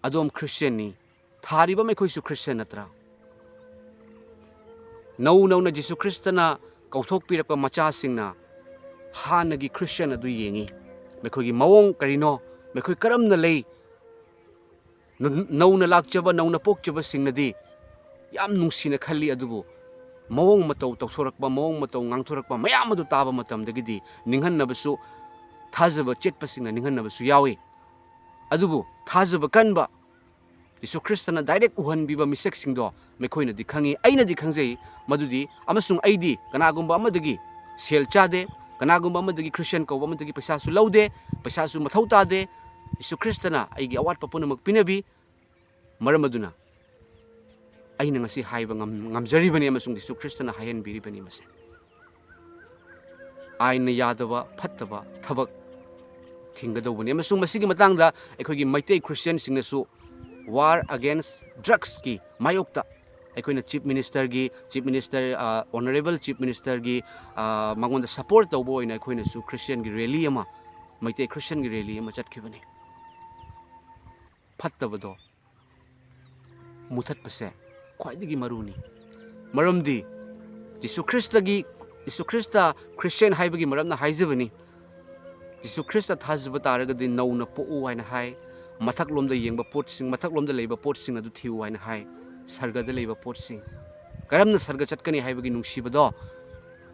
ꯑꯗꯣꯝ ꯈ꯭ꯔꯤꯁꯇꯤꯌꯥꯟꯅꯤ, ꯊꯥꯔꯤꯕ ꯃꯈꯣꯏꯁꯨ ꯈ꯭ꯔꯤꯁꯇꯤꯌꯥꯟ ꯅꯠꯇ꯭ꯔꯥ? ꯅꯧ ꯅꯧꯅ ꯖꯤꯁꯨ ꯈ꯭ꯔꯤꯁꯇꯅ ꯀꯧꯊꯣꯛꯄꯤꯔꯛꯄ ꯃꯆꯥꯁꯤꯡꯅ ꯍꯥꯟꯅꯒꯤ ꯈ꯭ꯔꯤꯁꯇꯤꯌꯥꯟ ꯑꯗꯨ ꯌꯦꯡꯉꯤ꯫ ꯃꯈꯣꯏꯒꯤ ꯃꯑꯣꯡ ꯀꯔꯤꯅꯣ? ꯃꯈꯣꯏ ꯀꯔꯝꯅ ꯂꯩ? ꯅ-, ꯅꯧꯅ ꯂꯥꯛꯆꯕ, ꯅꯧꯅ ꯄꯣꯛꯆꯕꯁꯤꯡꯅꯗꯤ ꯌꯥꯝ ꯅꯨꯡꯁꯤꯅ ꯈꯜꯂꯤ, ꯑꯗꯨꯕꯨ ꯃꯑꯣꯡ ꯃꯇꯧ ꯇꯧꯊꯣꯔꯛꯄ, ꯃꯑꯣꯡ ꯃꯇꯧ ꯉꯥꯡꯊꯣꯔꯛꯄ ꯃꯌꯥꯝ ꯑꯗꯨ ꯇꯥꯕ ꯃꯇꯝꯗꯒꯤꯗꯤ ꯅꯤꯡꯍꯟꯅꯕꯁꯨ, ꯊꯥꯖꯕ ꯆꯦꯠꯄꯁꯤꯡꯅ ꯅꯤꯡꯍꯟꯅꯕꯁꯨ ꯌꯥꯎꯏ꯫ ꯑꯗꯨꯕꯨ ꯊꯥꯖꯕ ꯀꯟꯕ, ꯌꯤꯁꯨ ꯈ꯭ꯔꯤꯁꯇꯅ ꯗꯥꯏꯔꯦꯛ ꯎꯍꯟꯕꯤꯕ ꯃꯤꯁꯛꯁꯤꯡꯗꯣ ꯃꯈꯣꯏꯅꯗꯤ ꯈꯪꯉꯤ, ꯑꯩꯅꯗꯤ ꯈꯪꯖꯩ ꯃꯗꯨꯗꯤ, ꯑꯃꯁꯨꯡ ꯑꯩꯗꯤ ꯀꯅꯥꯒꯨꯝꯕ ꯑꯃꯗꯒꯤ ꯁꯦꯜ ꯆꯥꯗꯦ, ꯀꯅꯥꯒꯨꯝꯕ ꯑꯃꯗꯒꯤ, ꯈ꯭ꯔꯤꯁꯇꯤꯌꯥꯟ ꯀꯧꯕ ꯑꯃꯗꯒꯤ ꯄꯩꯁꯥꯁꯨ ꯂꯧꯗꯦ, ꯄꯩꯁꯥꯁꯨ ꯃꯊꯧ ꯇꯥꯗꯦ꯫ ꯌꯤꯁꯨ ꯈ꯭ꯔꯤꯁꯇꯅ ꯑꯩꯒꯤ ꯑꯋꯥꯠꯄ ꯄꯨꯝꯅꯃꯛ ꯄꯤꯅꯕꯤ꯫ ꯃꯔꯝ ꯑꯗꯨꯅ ꯑꯩꯅ ꯉꯁꯤ ꯍꯥꯏꯕ ꯉꯝ-, ꯉꯝꯖꯔꯤꯕꯅꯤ ꯑꯃꯁꯨꯡ ꯌꯤꯁꯨ ꯈ꯭ꯔꯤꯁꯇꯅ ꯍꯥꯏꯍꯟꯕꯤꯔꯤꯕꯅꯤ ꯃꯁꯦ꯫ ꯑꯥꯏꯟꯅ ꯌꯥꯗꯕ ꯐꯠꯇꯕ ꯊꯕꯛ ꯊꯤꯡꯒꯗꯧꯕꯅꯤ꯫ ꯑꯃꯁꯨꯡ ꯃꯁꯤꯒꯤ ꯃꯇꯥꯡꯗ ꯑꯩꯈꯣꯏꯒꯤ ꯃꯩꯇꯩ ꯈ꯭ꯔꯤꯁꯇꯤꯌꯥꯟꯁꯤꯡꯅꯁꯨ war against drugsꯀꯤ ꯃꯥꯌꯣꯛꯇ ꯑꯩꯈꯣꯏꯅ ꯆꯤꯐ ꯃꯤꯅꯤꯁꯇꯔꯒꯤ, ꯆꯤꯐ ꯃꯤꯅꯤꯁꯇꯔ, ꯑ, ꯑꯣꯅꯔꯦꯕꯜ ꯆꯤꯐ ꯃꯤꯅꯤꯁꯇꯔꯒꯤ, ꯑ, ꯃꯉꯣꯟꯗ ꯁꯄꯣꯔꯠ ꯇꯧꯕ ꯑꯣꯏꯅ ꯑꯩꯈꯣꯏꯅꯁꯨ ꯈ꯭ꯔꯤꯁꯇꯤꯌꯥꯟꯒꯤ ꯔꯦꯂꯤ ꯑꯃ, ꯃꯩꯇꯩ ꯈ꯭ꯔꯤꯁꯇꯤꯌꯥꯟꯒꯤ ꯔꯦꯂꯤ ꯑꯃ ꯆꯠꯈꯤꯕꯅꯤ꯫ ꯐꯠꯇꯕꯗꯣ ꯃꯨꯊꯠꯄꯁꯦ ꯈ꯭ꯋꯥꯏꯗꯒꯤ ꯃꯔꯨꯅꯤ꯫ ꯃꯔꯝꯗꯤ ꯖꯤꯁꯨ ꯈ꯭ꯔꯤꯁꯇꯒꯤ, ꯖꯤꯁꯨ ꯈ꯭ꯔꯤꯁꯇ ꯈ꯭ꯔꯤꯁꯇꯤꯌꯥꯟ ꯍꯥꯏꯕꯒꯤ ꯃꯔꯝꯅ ꯍꯥꯏꯖꯕꯅꯤ꯫ ꯖꯤꯁꯨ ꯈ꯭ꯔꯤꯁꯇ ꯊꯥꯖꯕ ꯇꯥꯔꯒꯗꯤ ꯅꯧꯅ ꯄꯣꯛꯎ ꯍꯥꯏꯅ ꯍꯥꯏ꯫ ꯃꯊꯛꯂꯣꯝꯗ ꯌꯦꯡꯕ ꯄꯣꯠꯁꯤꯡ, ꯃꯊꯛꯂꯣꯝꯗ ꯂꯩꯕ ꯄꯣꯠꯁꯤꯡ ꯑꯗꯨ ꯊꯤꯌꯨ ꯍꯥꯏꯅ ꯍꯥꯏ꯫ ꯁꯔꯒꯗ ꯂꯩꯕ ꯄꯣꯠꯁꯤꯡ, ꯀꯔꯝꯅ ꯁꯔꯒ ꯆꯠꯀꯅꯤ ꯍꯥꯏꯕꯒꯤ ꯅꯨꯡꯁꯤꯕꯗꯣ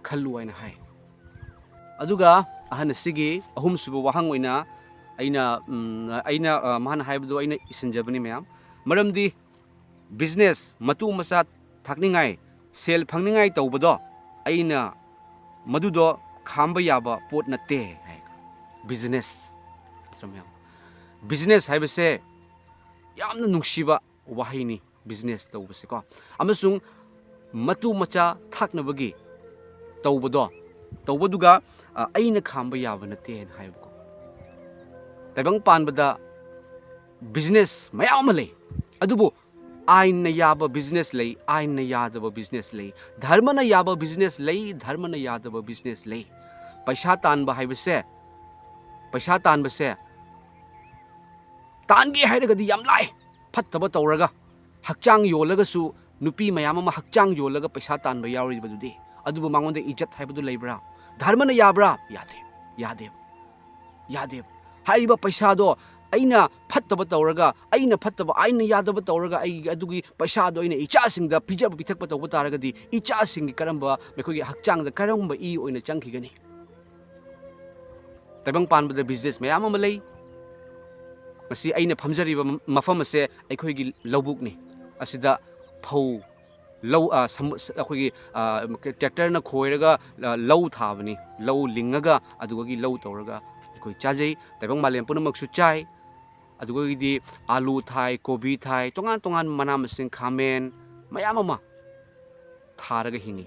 ꯈꯜꯂꯨ ꯍꯥꯏꯅ ꯍꯥꯏ꯫ ꯑꯗꯨꯒ ꯑꯍꯟ ꯑꯁꯤꯒꯤ ꯑꯍꯨꯝꯁꯨꯕ ꯋꯥꯍꯪ ꯑꯣꯏꯅ ꯑꯩꯅ, ꯎꯝ, ꯑꯩꯅ, ꯑ, ꯃꯥꯅ ꯍꯥꯏꯕꯗꯣ ꯑꯩꯅ ꯏꯁꯤꯟꯖꯕꯅꯤ ꯃꯌꯥꯝ꯫ ꯃꯔꯝꯗꯤ ꯕꯤꯖꯤꯅꯦꯁ, ꯃꯇꯨ ꯃꯆꯥ ꯊꯥꯛꯅꯤꯡꯉꯥꯏ, ꯁꯦꯜ ꯐꯪꯅꯤꯡꯉꯥꯏ ꯇꯧꯕꯗꯣ ꯑꯩꯅ ꯃꯗꯨꯗꯣ ꯈꯥꯝꯕ ꯌꯥꯕ ꯄꯣꯠ ꯅꯠꯇꯦ ꯍꯥꯏ꯫ ꯕꯤꯖꯤꯅꯦꯁ, ꯕꯤꯖꯤꯅꯦꯁ ꯍꯥꯏꯕꯁꯦ ꯌꯥꯝꯅ ꯅꯨꯡꯁꯤꯕ ꯋꯥꯍꯩꯅꯤ, ꯕꯤꯖꯤꯅꯦꯁ ꯇꯧꯕꯁꯦꯀꯣ꯫ ꯑꯃꯁꯨꯡ ꯃꯇꯨ ꯃꯆꯥ ꯊꯥꯛꯅꯕꯒꯤ ꯇꯧꯕꯗꯣ, ꯇꯧꯕꯗꯨꯒ, ꯑ, ꯑꯩꯅ ꯈꯥꯝꯕ ꯌꯥꯕ ꯅꯠꯇꯦ ꯍꯥꯏꯅ ꯍꯥꯏꯕꯀꯣ꯫ ꯇꯥꯏꯕꯪ ꯄꯥꯟꯕꯗ ꯕꯤꯖꯤꯅꯦꯁ ꯃꯌꯥꯝ ꯑꯃ ꯂꯩ, ꯑꯗꯨꯕꯨ ꯑꯥꯏꯟꯅ ꯌꯥꯕ ꯕꯤꯖꯤꯅꯦꯁ ꯂꯩ, ꯑꯥꯏꯟꯅ ꯌꯥꯗꯕ ꯕꯤꯖꯤꯅꯦꯁ ꯂꯩ, ꯙꯔꯃꯅ ꯌꯥꯕ ꯕꯤꯖꯤꯅꯦꯁ ꯂꯩ, ꯙꯔꯃꯅ ꯌꯥꯗꯕ ꯕꯤꯖꯤꯅꯦꯁ ꯂꯩ꯫ ꯄꯩꯁꯥ ꯇꯥꯟꯕ ꯍꯥꯏꯕꯁꯦ, ꯄꯩꯁꯥ ꯇꯥꯟꯕꯁꯦ ꯇꯥꯟꯒꯦ ꯍꯥꯏꯔꯒꯗꯤ ꯌꯥꯝ ꯂꯥꯏ꯫ ꯐꯠꯇꯕ ꯇꯧꯔꯒ, ꯍꯛꯆꯥꯡ ꯌꯣꯜꯂꯒꯁꯨ, ꯅꯨꯄꯤ ꯃꯌꯥꯝ ꯑꯃ ꯍꯛꯆꯥꯡ ꯌꯣꯜꯂꯒ ꯄꯩꯁꯥ ꯇꯥꯟꯕ ꯌꯥꯎꯔꯤꯕꯗꯨꯗꯤ꯫ ꯑꯗꯨꯕꯨ ꯃꯉꯣꯟꯗ ꯏꯖꯠ ꯍꯥꯏꯕꯗꯨ ꯂꯩꯕ꯭ꯔꯥ? ꯙꯔꯃꯅ ꯌꯥꯕ꯭ꯔꯥ? ꯌꯥꯗꯦ, ꯌꯥꯗꯦꯕ, ꯌꯥꯗꯦꯕ꯫ ꯍꯥꯏꯔꯤꯕ ꯄꯩꯁꯥꯗꯣ ꯑꯩꯅ ꯐꯠꯇꯕ ꯇꯧꯔꯒ, ꯑꯩꯅ ꯐꯠꯇꯕ, ꯑꯩꯅ ꯌꯥꯗꯕ ꯇꯧꯔꯒ, ꯑꯩ ꯑꯗꯨꯒꯤ ꯄꯩꯁꯥꯗꯣ ꯑꯩꯅ ꯏꯆꯥꯁꯤꯡꯗ ꯄꯤꯖꯕ ꯄꯤꯊꯛꯄ ꯇꯧꯕ ꯇꯥꯔꯒꯗꯤ, ꯏꯆꯥꯁꯤꯡꯒꯤ ꯀꯔꯝꯕ, ꯃꯈꯣꯏꯒꯤ ꯍꯛꯆꯥꯡꯗ ꯀꯔꯝꯕ ꯏ ꯑꯣꯏꯅ ꯆꯪꯈꯤꯒꯅꯤ? ꯇꯥꯏꯕꯪ ꯄꯥꯟꯕꯗ ꯕꯤꯖꯤꯅꯦꯁ ꯃꯌꯥꯝ ꯑꯃ ꯂꯩ꯫ ꯃꯁꯤ ꯑꯩꯅ ꯐꯝꯖꯔꯤꯕ ꯃꯐꯝ ꯑꯁꯦ ꯑꯩꯈꯣꯏꯒꯤ ꯂꯧꯕꯨꯛꯅꯤ꯫ ꯑꯁꯤꯗ ꯐꯧ, ꯂꯧ, ꯑ, ꯁꯝ-, ꯑꯩꯈꯣꯏꯒꯤ, ꯑ, ꯇ꯭ꯔꯦꯛꯇꯔꯅ ꯈꯣꯏꯔꯒ, ꯑ, ꯂꯧ ꯊꯥꯕꯅꯤ꯫ ꯂꯧ ꯂꯤꯡꯉꯒ, ꯑꯗꯨꯗꯒꯤ ꯂꯧ ꯇꯧꯔꯒ ꯑꯩꯈꯣꯏ ꯆꯥꯖꯩ꯫ ꯇꯥꯏꯕꯪ ꯃꯥꯂꯦꯝ ꯄꯨꯝꯅꯃꯛꯁꯨ ꯆꯥꯏ꯫ ꯑꯗꯨꯗꯒꯤꯗꯤ ꯑꯥꯂꯨ ꯊꯥꯏ, ꯀꯣꯕꯤ ꯊꯥꯏ, ꯇꯣꯉꯥꯟ ꯇꯣꯉꯥꯟꯕ ꯃꯅꯥ ꯃꯁꯤꯡ, ꯈꯥꯃꯦꯟ, ꯃꯌꯥꯝ ꯑꯃ ꯊꯥꯔꯒ ꯍꯤꯡꯉꯤ꯫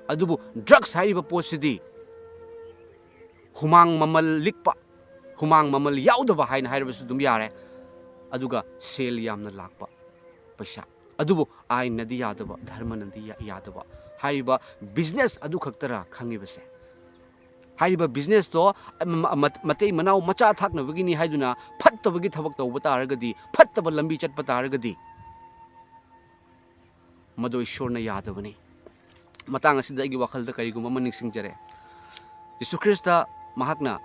ꯑꯗꯨꯕꯨ ꯗ꯭ꯔꯒꯁ ꯍꯥꯏꯔꯤꯕ ꯄꯣꯠꯁꯤꯗꯤ ꯍꯨꯃꯥꯡ ꯃꯃꯜ ꯂꯤꯛꯄ, ꯍꯨꯃꯥꯡ ꯃꯃꯜ ꯌꯥꯎꯗꯕ ꯍꯥꯏꯅ ꯍꯥꯏꯔꯕꯁꯨ ꯑꯗꯨꯝ ꯌꯥꯔꯦ꯫ ꯑꯗꯨꯒ ꯁꯦꯜ ꯌꯥꯝꯅ ꯂꯥꯛꯄ ꯄꯩꯁꯥ꯫ ꯑꯗꯨꯕꯨ ꯑꯥꯏꯟꯅꯗꯤ ꯌꯥꯗꯕ, ꯙꯔꯃꯅꯗꯤ ꯌꯥ-, ꯌꯥꯗꯕ꯫ ꯍꯥꯏꯔꯤꯕ ꯕꯤꯖꯤꯅꯦꯁ ꯑꯗꯨ ꯈꯛꯇꯔ ꯈꯪꯉꯤꯕꯁꯦ? ꯍꯥꯏꯔꯤꯕ ꯕꯤꯖꯤꯅꯦꯁꯇꯣ ꯃ-, ꯃ-, ꯃꯇꯩ ꯃꯅꯥꯎ ꯃꯆꯥ ꯊꯥꯛꯅꯕꯒꯤꯅꯤ ꯍꯥꯏꯗꯨꯅ ꯐꯠꯇꯕꯒꯤ ꯊꯕꯛ ꯇꯧꯕ ꯇꯥꯔꯒꯗꯤ, ꯐꯠꯇꯕ ꯂꯝꯕꯤ ꯆꯠꯄ ꯇꯥꯔꯒꯗꯤ, ꯃꯗꯨ ꯏꯁꯣꯔꯅ ꯌꯥꯗꯕꯅꯤ꯫ ꯃꯇꯥꯡ ꯑꯁꯤꯗ ꯑꯩꯒꯤ ꯋꯥꯈꯜꯗ ꯀꯔꯤꯒꯨꯝꯕ ꯑꯃ ꯅꯤꯡꯁꯤꯡꯖꯔꯦ꯫ ꯖꯤꯁꯨ ꯈ꯭ꯔꯤꯁꯇ ꯃꯍꯥꯛꯅ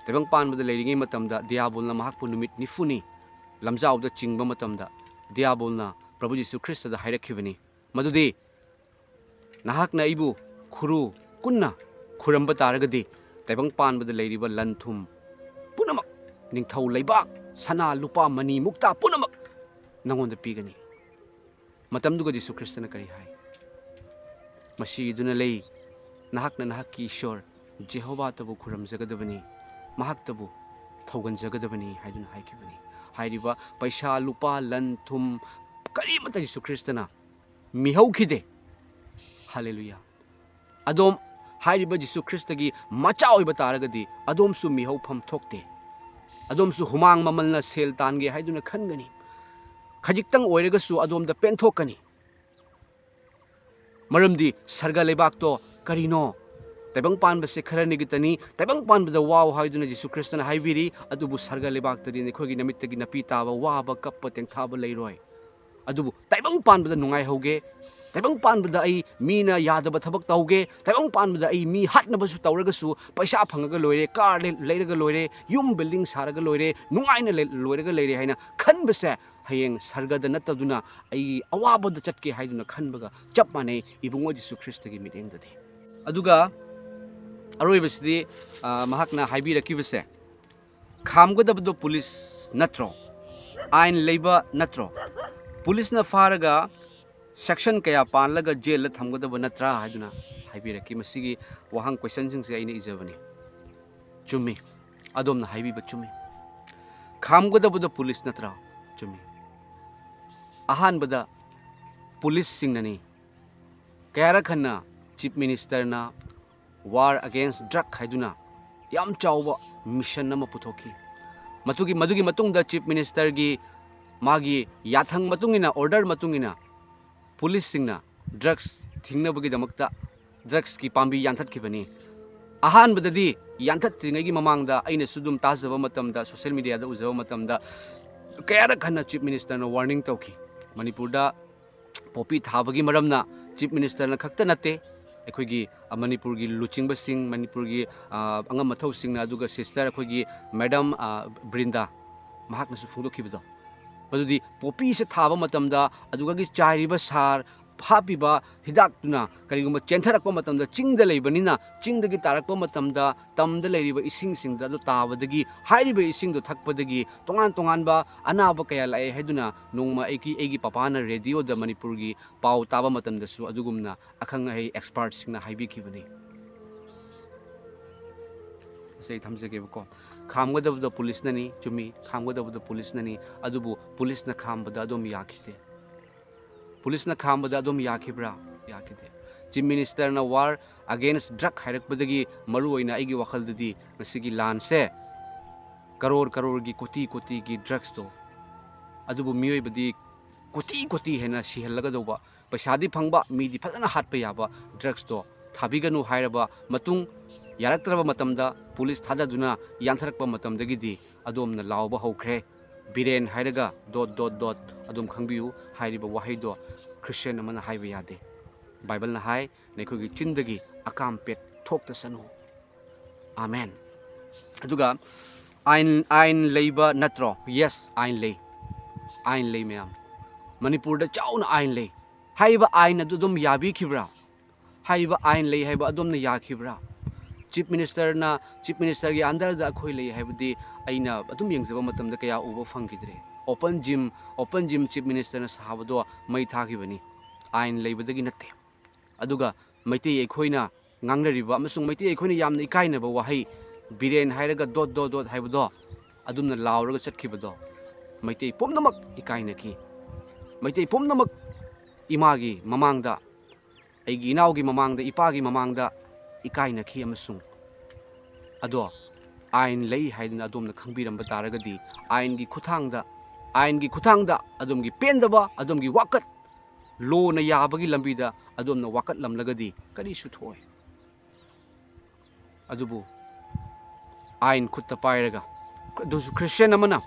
ꯇꯥꯏꯕꯪ ꯄꯥꯟꯕꯗ ꯂꯩꯔꯤꯉꯩ ꯃꯇꯝꯗ ꯗꯤꯌꯥꯕꯣꯜꯅ ꯃꯍꯥꯛꯄꯨ ꯅꯨꯃꯤꯠ ꯅꯤꯐꯨꯅꯤ ꯂꯝꯖꯥꯎꯗ ꯆꯤꯡꯕ ꯃꯇꯝꯗ, ꯗꯤꯌꯥꯕꯣꯜꯅ ꯄ꯭ꯔꯚꯨ ꯖꯤꯁꯨ ꯈ꯭ꯔꯤꯁꯇꯗ ꯍꯥꯏꯔꯛꯈꯤꯕꯅꯤ ꯃꯗꯨꯗꯤ, "ꯅꯍꯥꯛꯅ ꯑꯩꯕꯨ ꯈꯨꯔꯨ ꯀꯨꯟꯅ ꯈꯨꯔꯝꯕ ꯇꯥꯔꯒꯗꯤ, ꯇꯥꯏꯕꯪ ꯄꯥꯟꯕꯗ ꯂꯩꯔꯤꯕ ꯂꯟ ꯊꯨꯝ ꯄꯨꯝꯅꯃꯛ, ꯅꯤꯡꯊꯧ ꯂꯩꯕꯥꯛ, ꯁꯅꯥ ꯂꯨꯄꯥ ꯃꯅꯤ ꯃꯨꯛꯇ ꯄꯨꯝꯅꯃꯛ ꯅꯉꯣꯟꯗ ꯄꯤꯒꯅꯤ"꯫ ꯃꯇꯝꯗꯨꯒ ꯖꯤꯁꯨ ꯈ꯭ꯔꯤꯁꯇꯅ ꯀꯔꯤ ꯍꯥꯏ? "ꯃꯁꯤꯗꯨꯅ ꯂꯩ, ꯅꯍꯥꯛꯅ ꯅꯍꯥꯛꯀꯤ ꯏꯁꯣꯔ ꯖꯦꯍꯣꯕꯥꯇꯕꯨ ꯈꯨꯔꯨꯝꯖꯒꯗꯕꯅꯤ, ꯃꯍꯥꯛꯇꯕꯨ ꯊꯧꯒꯟꯖꯒꯗꯕꯅꯤ" ꯍꯥꯏꯗꯨꯅ ꯍꯥꯏꯈꯤꯕꯅꯤ꯫ ꯍꯥꯏꯔꯤꯕ ꯄꯩꯁꯥ, ꯂꯨꯄꯥ, ꯂꯟ ꯊꯨꯝ ꯀꯔꯤꯃꯠꯇ ꯖꯤꯁꯨ ꯈ꯭ꯔꯤꯁꯇꯅ ꯃꯤꯍꯧꯈꯤꯗꯦ꯫ ꯍꯥꯂꯦꯂꯨꯌꯥ! ꯑꯗꯣꯝ ꯍꯥꯏꯔꯤꯕ ꯖꯤꯁꯨ ꯈ꯭ꯔꯤꯁꯇꯒꯤ ꯃꯆꯥ ꯑꯣꯏꯕ ꯇꯥꯔꯒꯗꯤ, ꯑꯗꯣꯝꯁꯨ ꯃꯤꯍꯧꯐꯝ ꯊꯣꯛꯇꯦ꯫ ꯑꯗꯣꯝꯁꯨ ꯍꯨꯃꯥꯡ ꯃꯃꯜꯅ ꯁꯦꯜ ꯇꯥꯟꯒꯦ ꯍꯥꯏꯗꯨꯅ ꯈꯟꯒꯅꯤ꯫ ꯈꯖꯤꯛꯇꯪ ꯑꯣꯏꯔꯒꯁꯨ ꯑꯗꯣꯝꯗ ꯄꯦꯟꯊꯣꯛꯀꯅꯤ꯫ ꯃꯔꯝꯗꯤ ꯁꯔꯒ ꯂꯩꯕꯥꯛꯇꯣ ꯀꯔꯤꯅꯣ? ꯇꯥꯏꯕꯪ ꯄꯥꯟꯕꯁꯦ ꯈꯔꯅꯤꯒꯤꯇꯅꯤ, ꯇꯥꯏꯕꯪ ꯄꯥꯟꯕꯗ ꯋꯥꯎ ꯍꯥꯏꯗꯨꯅ ꯖꯤꯁꯨ ꯈ꯭ꯔꯤꯁꯇꯅ ꯍꯥꯏꯕꯤꯔꯤ꯫ ꯑꯗꯨꯕꯨ ꯁꯔꯒ ꯂꯩꯕꯥꯛꯇꯗꯤ ꯅꯈꯣꯏꯒꯤ ꯅꯃꯤꯠꯇꯒꯤ ꯅꯥꯄꯤ ꯇꯥꯕ, ꯋꯥꯕ, ꯀꯞꯄ, ꯇꯦꯡꯊꯥꯕ ꯂꯩꯔꯣꯏ꯫ ꯑꯗꯨꯕꯨ ꯇꯥꯏꯕꯪ ꯄꯥꯟꯕꯗ ꯅꯨꯡꯉꯥꯏꯍꯧꯒꯦ, ꯇꯥꯏꯕꯪ ꯄꯥꯟꯕꯗ ꯑꯩ ꯃꯤꯅ ꯌꯥꯗꯕ ꯊꯕꯛ ꯇꯧꯒꯦ, ꯇꯥꯏꯕꯪ ꯄꯥꯟꯕꯗ ꯑꯩ ꯃꯤ ꯍꯥꯠꯅꯕꯁꯨ ꯇꯧꯔꯒꯁꯨ ꯄꯩꯁꯥ ꯐꯪꯉꯒ ꯂꯣꯏꯔꯦ, ꯀꯥꯔ ꯂꯩ-, ꯂꯩꯔꯒ ꯂꯣꯏꯔꯦ, ꯌꯨꯝ ꯕꯤꯜꯗꯤꯡ ꯁꯥꯔꯒ ꯂꯣꯏꯔꯦ, ꯅꯨꯡꯉꯥꯏꯅ ꯂꯩ-, ꯂꯣꯏꯔꯒ ꯂꯩꯔꯦ ꯍꯥꯏꯅ ꯈꯟꯕꯁꯦ ꯍꯌꯦꯡ ꯁꯔꯒꯗ ꯅꯠꯇꯗꯨꯅ ꯑꯩ ꯑꯋꯥꯕꯗ ꯆꯠꯀꯦ ꯍꯥꯏꯗꯨꯅ ꯈꯟꯕꯒ ꯆꯞ ꯃꯥꯟꯅꯩ ꯏꯕꯨꯡꯉꯣ ꯖꯤꯁꯨ ꯈ꯭ꯔꯤꯁꯇꯒꯤ ꯃꯤꯠꯌꯦꯡꯗꯗꯤ꯫ ꯑꯗꯨꯒ ꯑꯔꯣꯏꯕꯁꯤꯗꯤ, ꯑ, ꯃꯍꯥꯛꯅ ꯍꯥꯏꯕꯤꯔꯛꯈꯤꯕꯁꯦ, "ꯈꯥꯝꯒꯗꯕꯗꯣ ꯄꯨꯂꯤꯁ ꯅꯠꯇ꯭ꯔꯣ? ꯑꯥꯏꯟ ꯂꯩꯕ ꯅꯠꯇ꯭ꯔꯣ? ꯄꯨꯂꯤꯁꯅ ꯐꯥꯔꯒ ꯁꯦꯛꯁꯟ ꯀꯌꯥ ꯄꯥꯜꯂꯒ ꯖꯦꯜꯗ ꯊꯝꯒꯗꯕ ꯅꯠꯇ꯭ꯔꯥ?" ꯍꯥꯏꯗꯨꯅ ꯍꯥꯏꯕꯤꯔꯛꯈꯤ꯫ ꯃꯁꯤꯒꯤ ꯋꯥꯍꯪ, ꯀꯣꯏꯁꯟꯁꯤꯡꯁꯦ ꯑꯩꯅ ꯏꯖꯕꯅꯤ꯫ ꯆꯨꯝꯃꯤ, ꯑꯗꯣꯝꯅ ꯍꯥꯏꯕꯤꯕ ꯆꯨꯝꯃꯤ꯫ ꯈꯥꯝꯒꯗꯕꯗꯣ ꯄꯨꯂꯤꯁ ꯅꯠꯇ꯭ꯔꯥ? ꯆꯨꯝꯃꯤ꯫ ꯑꯍꯥꯟꯕꯗ ꯄꯨꯂꯤꯁꯁꯤꯡꯅꯅꯤ꯫ ꯀꯌꯥꯔꯛ ꯍꯟꯅ ꯆꯤꯐ ꯃꯤꯅꯤꯁꯇꯔꯅ War Against Drug ꯍꯥꯏꯗꯨꯅ ꯌꯥꯝ ꯆꯥꯎꯕ ꯃꯤꯁꯟ ꯑꯃ ꯄꯨꯊꯣꯛꯈꯤ꯫ ꯃꯗꯨꯒꯤ, ꯃꯗꯨꯒꯤ ꯃꯇꯨꯡꯗ ꯆꯤꯐ ꯃꯤꯅꯤꯁꯇꯔꯒꯤ ꯃꯥꯒꯤ ꯌꯥꯊꯪ ꯃꯇꯨꯡ ꯏꯟꯅ, ꯑꯣꯔꯗꯔ ꯃꯇꯨꯡ ꯏꯟꯅ, ꯄꯨꯂꯤꯁꯁꯤꯡꯅ ꯗ꯭ꯔꯒꯁ ꯊꯤꯡꯅꯕꯒꯤꯗꯃꯛꯇ ꯗ꯭ꯔꯒꯁꯀꯤ ꯄꯥꯝꯕꯤ ꯌꯥꯟꯊꯠꯈꯤꯕꯅꯤ꯫ ꯑꯍꯥꯟꯕꯗꯗꯤ, ꯌꯥꯟꯊꯠꯇ꯭ꯔꯤꯉꯩꯒꯤ ꯃꯃꯥꯡꯗ, ꯑꯩꯅꯁꯨ ꯑꯗꯨꯝ ꯇꯥꯖꯕ ꯃꯇꯝꯗ, ꯁꯣꯁꯤꯌꯦꯜ ꯃꯤꯗꯤꯌꯥꯗ ꯎꯖꯕ ꯃꯇꯝꯗ, ꯀꯌꯥꯔꯛ ꯍꯟꯅ ꯆꯤꯐ ꯃꯤꯅꯤꯁꯇꯔꯅ ꯋꯥꯔꯅꯤꯡ ꯇꯧꯈꯤ꯫ ꯃꯅꯤꯄꯨꯔꯗ ꯄꯣꯄꯤ ꯊꯥꯕꯒꯤ ꯃꯔꯝꯅ ꯆꯤꯐ ꯃꯤꯅꯤꯁꯇꯔꯅ ꯈꯛꯇ ꯅꯠꯇꯦ, ꯑꯩꯈꯣꯏꯒꯤ, ꯑ, ꯃꯅꯤꯄꯨꯔꯒꯤ ꯂꯨꯆꯤꯡꯕꯁꯤꯡ, ꯃꯅꯤꯄꯨꯔꯒꯤ, ꯑ, ꯑꯉꯝ ꯑꯊꯧꯁꯤꯡꯅ, ꯑꯗꯨꯒ sister ꯑꯩꯈꯣꯏꯒꯤ madam, ꯑ, ꯕ꯭ꯔꯤꯟꯗꯥ, ꯃꯍꯥꯛꯅꯁꯨ ꯐꯣꯡꯗꯣꯛꯈꯤꯕꯗꯣ, ꯃꯗꯨꯗꯤ ꯄꯣꯄꯤꯁꯦ ꯊꯥꯕ ꯃꯇꯝꯗ ꯑꯗꯨꯒꯤ ꯆꯥꯏꯔꯤꯕ ꯁꯥꯔ, ꯍꯥꯞꯄꯤꯕ ꯍꯤꯗꯥꯛꯇꯨꯅ ꯀꯔꯤꯒꯨꯝꯕ ꯆꯦꯟꯊꯔꯛꯄ ꯃꯇꯝꯗ, ꯆꯤꯡꯗ ꯂꯩꯕꯅꯤꯅ, ꯆꯤꯡꯗꯒꯤ ꯇꯥꯔꯛꯄ ꯃꯇꯝꯗ ꯇꯝꯗ ꯂꯩꯔꯤꯕ ꯏꯁꯤꯡꯁꯤꯡꯗ ꯑꯗꯨ ꯇꯥꯕꯗꯒꯤ, ꯍꯥꯏꯔꯤꯕ ꯏꯁꯤꯡꯗꯣ ꯊꯛꯄꯗꯒꯤ ꯇꯣꯉꯥꯟ ꯇꯣꯉꯥꯟꯕ ꯑꯅꯥꯕ ꯀꯌꯥ ꯂꯥꯛꯑꯦ ꯍꯥꯏꯗꯨꯅ ꯅꯣꯡꯃ ꯑꯩꯒꯤ, ꯑꯩꯒꯤ ꯄꯄꯥꯅ ꯔꯦꯗꯤꯑꯣꯗ ꯃꯅꯤꯄꯨꯔꯒꯤ ꯄꯥꯎ ꯇꯥꯕ ꯃꯇꯝꯗꯁꯨ ꯑꯗꯨꯒꯨꯝꯅ ꯑꯈꯪ ꯑꯍꯩ expertꯁꯤꯡꯅ ꯍꯥꯏꯕꯤꯈꯤꯕꯅꯤ꯫ ꯁꯤ ꯑꯩ ꯊꯝꯖꯒꯦꯕꯀꯣ꯫ ꯈꯥꯝꯒꯗꯕꯗꯣ ꯄꯨꯂꯤꯁꯅꯅꯤ, ꯆꯨꯝꯃꯤ, ꯈꯥꯝꯒꯗꯕꯗꯣ ꯄꯨꯂꯤꯁꯅꯅꯤ, ꯑꯗꯨꯕꯨ ꯄꯨꯂꯤꯁꯅ ꯈꯥꯝꯕꯗ ꯑꯗꯨꯝ ꯌꯥꯈꯤꯗꯦ꯫ ꯄꯨꯂꯤꯁꯅ ꯈꯥꯝꯕꯗ ꯑꯗꯨꯝ ꯌꯥꯈꯤꯕ꯭ꯔꯥ? ꯌꯥꯈꯤꯗꯦ꯫ Chief Ministerꯅ war against drug ꯍꯥꯏꯔꯛꯄꯗꯒꯤ ꯃꯔꯨꯑꯣꯏꯅ ꯑꯩꯒꯤ ꯋꯥꯈꯜꯗꯗꯤ ꯉꯁꯤꯒꯤ ꯂꯥꯟꯁꯦ ꯀꯔꯣꯔ ꯀꯔꯣꯔꯒꯤ, ꯀꯣꯇꯤ ꯀꯣꯇꯤꯒꯤ drugsꯇꯣ, ꯑꯗꯨꯕꯨ ꯃꯤꯑꯣꯏꯕꯗꯤ ꯀꯣꯇꯤ ꯀꯣꯇꯤ ꯍꯦꯟꯅ ꯁꯤꯍꯜꯂꯒꯗꯧꯕ, ꯄꯩꯁꯥꯗꯤ ꯐꯪꯕ, ꯃꯤꯗꯤ ꯐꯖꯅ ꯍꯥꯠꯄ ꯌꯥꯕ drugsꯇꯣ ꯊꯥꯕꯤꯒꯅꯨ ꯍꯥꯏꯔꯕ ꯃꯇꯨꯡ, ꯌꯥꯔꯛꯇ꯭ꯔꯕ ꯃꯇꯝꯗ ꯄꯨꯂꯤꯁ ꯊꯥꯗꯗꯨꯅ ꯌꯥꯟꯊꯔꯛꯄ ꯃꯇꯝꯗꯒꯤꯗꯤ ꯑꯗꯣꯝꯅ ꯂꯥꯎꯕ ꯍꯧꯈ꯭ꯔꯦ꯫ ꯕꯤꯔꯦꯟ ꯍꯥꯏꯔꯒ dot dot dot ꯑꯗꯨꯝ ꯈꯪꯕꯤꯌꯨ, ꯍꯥꯏꯔꯤꯕ ꯋꯥꯍꯩꯗꯣ ꯈ꯭ꯔꯤꯁꯇꯤꯌꯥꯟ ꯑꯃꯅ ꯍꯥꯏꯕ ꯌꯥꯗꯦ꯫ ꯕꯥꯏꯕꯜꯅ ꯍꯥꯏ, "ꯅꯈꯣꯏꯒꯤ ꯆꯤꯟꯗꯒꯤ ꯑꯀꯥꯝ ꯄꯦꯠ ꯊꯣꯛꯇꯁꯅꯨ"꯫ ꯑꯥꯃꯦꯟ꯫ ꯑꯗꯨꯒ ꯑꯥꯏꯟ, ꯑꯥꯏꯟ ꯂꯩꯕ ꯅꯠꯇ꯭ꯔꯣ? Yes, ꯑꯥꯏꯟ ꯂꯩ꯫ ꯑꯥꯏꯟ ꯂꯩ ꯃꯌꯥꯝ꯫ ꯃꯅꯤꯄꯨꯔꯗ ꯆꯥꯎꯅ ꯑꯥꯏꯟ ꯂꯩ꯫ ꯍꯥꯏꯔꯤꯕ ꯑꯥꯏꯟ ꯑꯗꯨ ꯑꯗꯨꯝ ꯌꯥꯕꯤꯈꯤꯕ꯭ꯔꯥ? ꯍꯥꯏꯔꯤꯕ ꯑꯥꯏꯟ ꯂꯩ ꯍꯥꯏꯕ ꯑꯗꯣꯝꯅ ꯌꯥꯈꯤꯕ꯭ꯔꯥ? Chief Ministerꯅ, Chief Ministerꯒꯤ underꯗ ꯑꯩꯈꯣꯏ ꯂꯩ ꯍꯥꯏꯕꯗꯤ ꯑꯩꯅ ꯑꯗꯨꯝ ꯌꯦꯡꯖꯕ ꯃꯇꯝꯗ ꯀꯌꯥ ꯎꯕ ꯐꯪꯈꯤꯗ꯭ꯔꯦ꯫ Open gym, open gym Chief Ministerꯅ ꯁꯥꯕꯗꯣ ꯃꯩ ꯊꯥꯈꯤꯕꯅꯤ꯫ ꯑꯥꯏꯟ ꯂꯩꯕꯗꯒꯤ ꯅꯠꯇꯦ꯫ ꯑꯗꯨꯒ ꯃꯩꯇꯩ ꯑꯩꯈꯣꯏꯅ ꯉꯥꯡꯅꯔꯤꯕ ꯑꯃꯁꯨꯡ ꯃꯩꯇꯩ ꯑꯩꯈꯣꯏꯅ ꯌꯥꯝꯅ ꯏꯀꯥꯏꯅꯕ ꯋꯥꯍꯩ, ꯕꯤꯔꯦꯟ ꯍꯥꯏꯔꯒ dot dot dot ꯍꯥꯏꯕꯗꯣ, ꯑꯗꯨꯝꯅ ꯂꯥꯎꯔꯒ ꯆꯠꯈꯤꯕꯗꯣ ꯃꯩꯇꯩ ꯄꯨꯝꯅꯃꯛ ꯏꯀꯥꯏꯅꯈꯤ꯫ ꯃꯩꯇꯩ ꯄꯨꯝꯅꯃꯛ ꯏꯃꯥꯒꯤ ꯃꯃꯥꯡꯗ, ꯑꯩꯒꯤ ꯏꯅꯥꯎꯒꯤ ꯃꯃꯥꯡꯗ, ꯏꯄꯥꯒꯤ ꯃꯃꯥꯡꯗ ꯏꯀꯥꯏꯅꯈꯤ꯫ ꯑꯃꯁꯨꯡ ꯑꯗꯣ ꯑꯥꯏꯟ ꯂꯩ ꯍꯥꯏꯗꯅ ꯑꯗꯣꯝꯅ ꯈꯪꯕꯤꯔꯝꯕ ꯇꯥꯔꯒꯗꯤ, ꯑꯥꯏꯟꯒꯤ ꯈꯨꯠꯊꯥꯡꯗ, ꯑꯥꯏꯟꯒꯤ ꯈꯨꯠꯊꯥꯡꯗ ꯑꯗꯣꯝꯒꯤ ꯄꯦꯟꯗꯕ, ꯑꯗꯣꯝꯒꯤ ꯋꯥꯀꯠ, ꯂꯣꯅ ꯌꯥꯕꯒꯤ ꯂꯝꯕꯤꯗ ꯑꯗꯣꯝꯅ ꯋꯥꯀꯠꯂꯝꯂꯒꯗꯤ ꯀꯔꯤꯁꯨ ꯊꯣꯛꯑꯣꯏ꯫ ꯑꯗꯨꯕꯨ ꯑꯥꯏꯟ ꯈꯨꯠꯇ ꯄꯥꯏꯔꯒ, ꯑꯗꯨꯁꯨ ꯈ꯭ꯔꯤꯁꯇꯤꯌꯥꯟ ꯑꯃꯅ,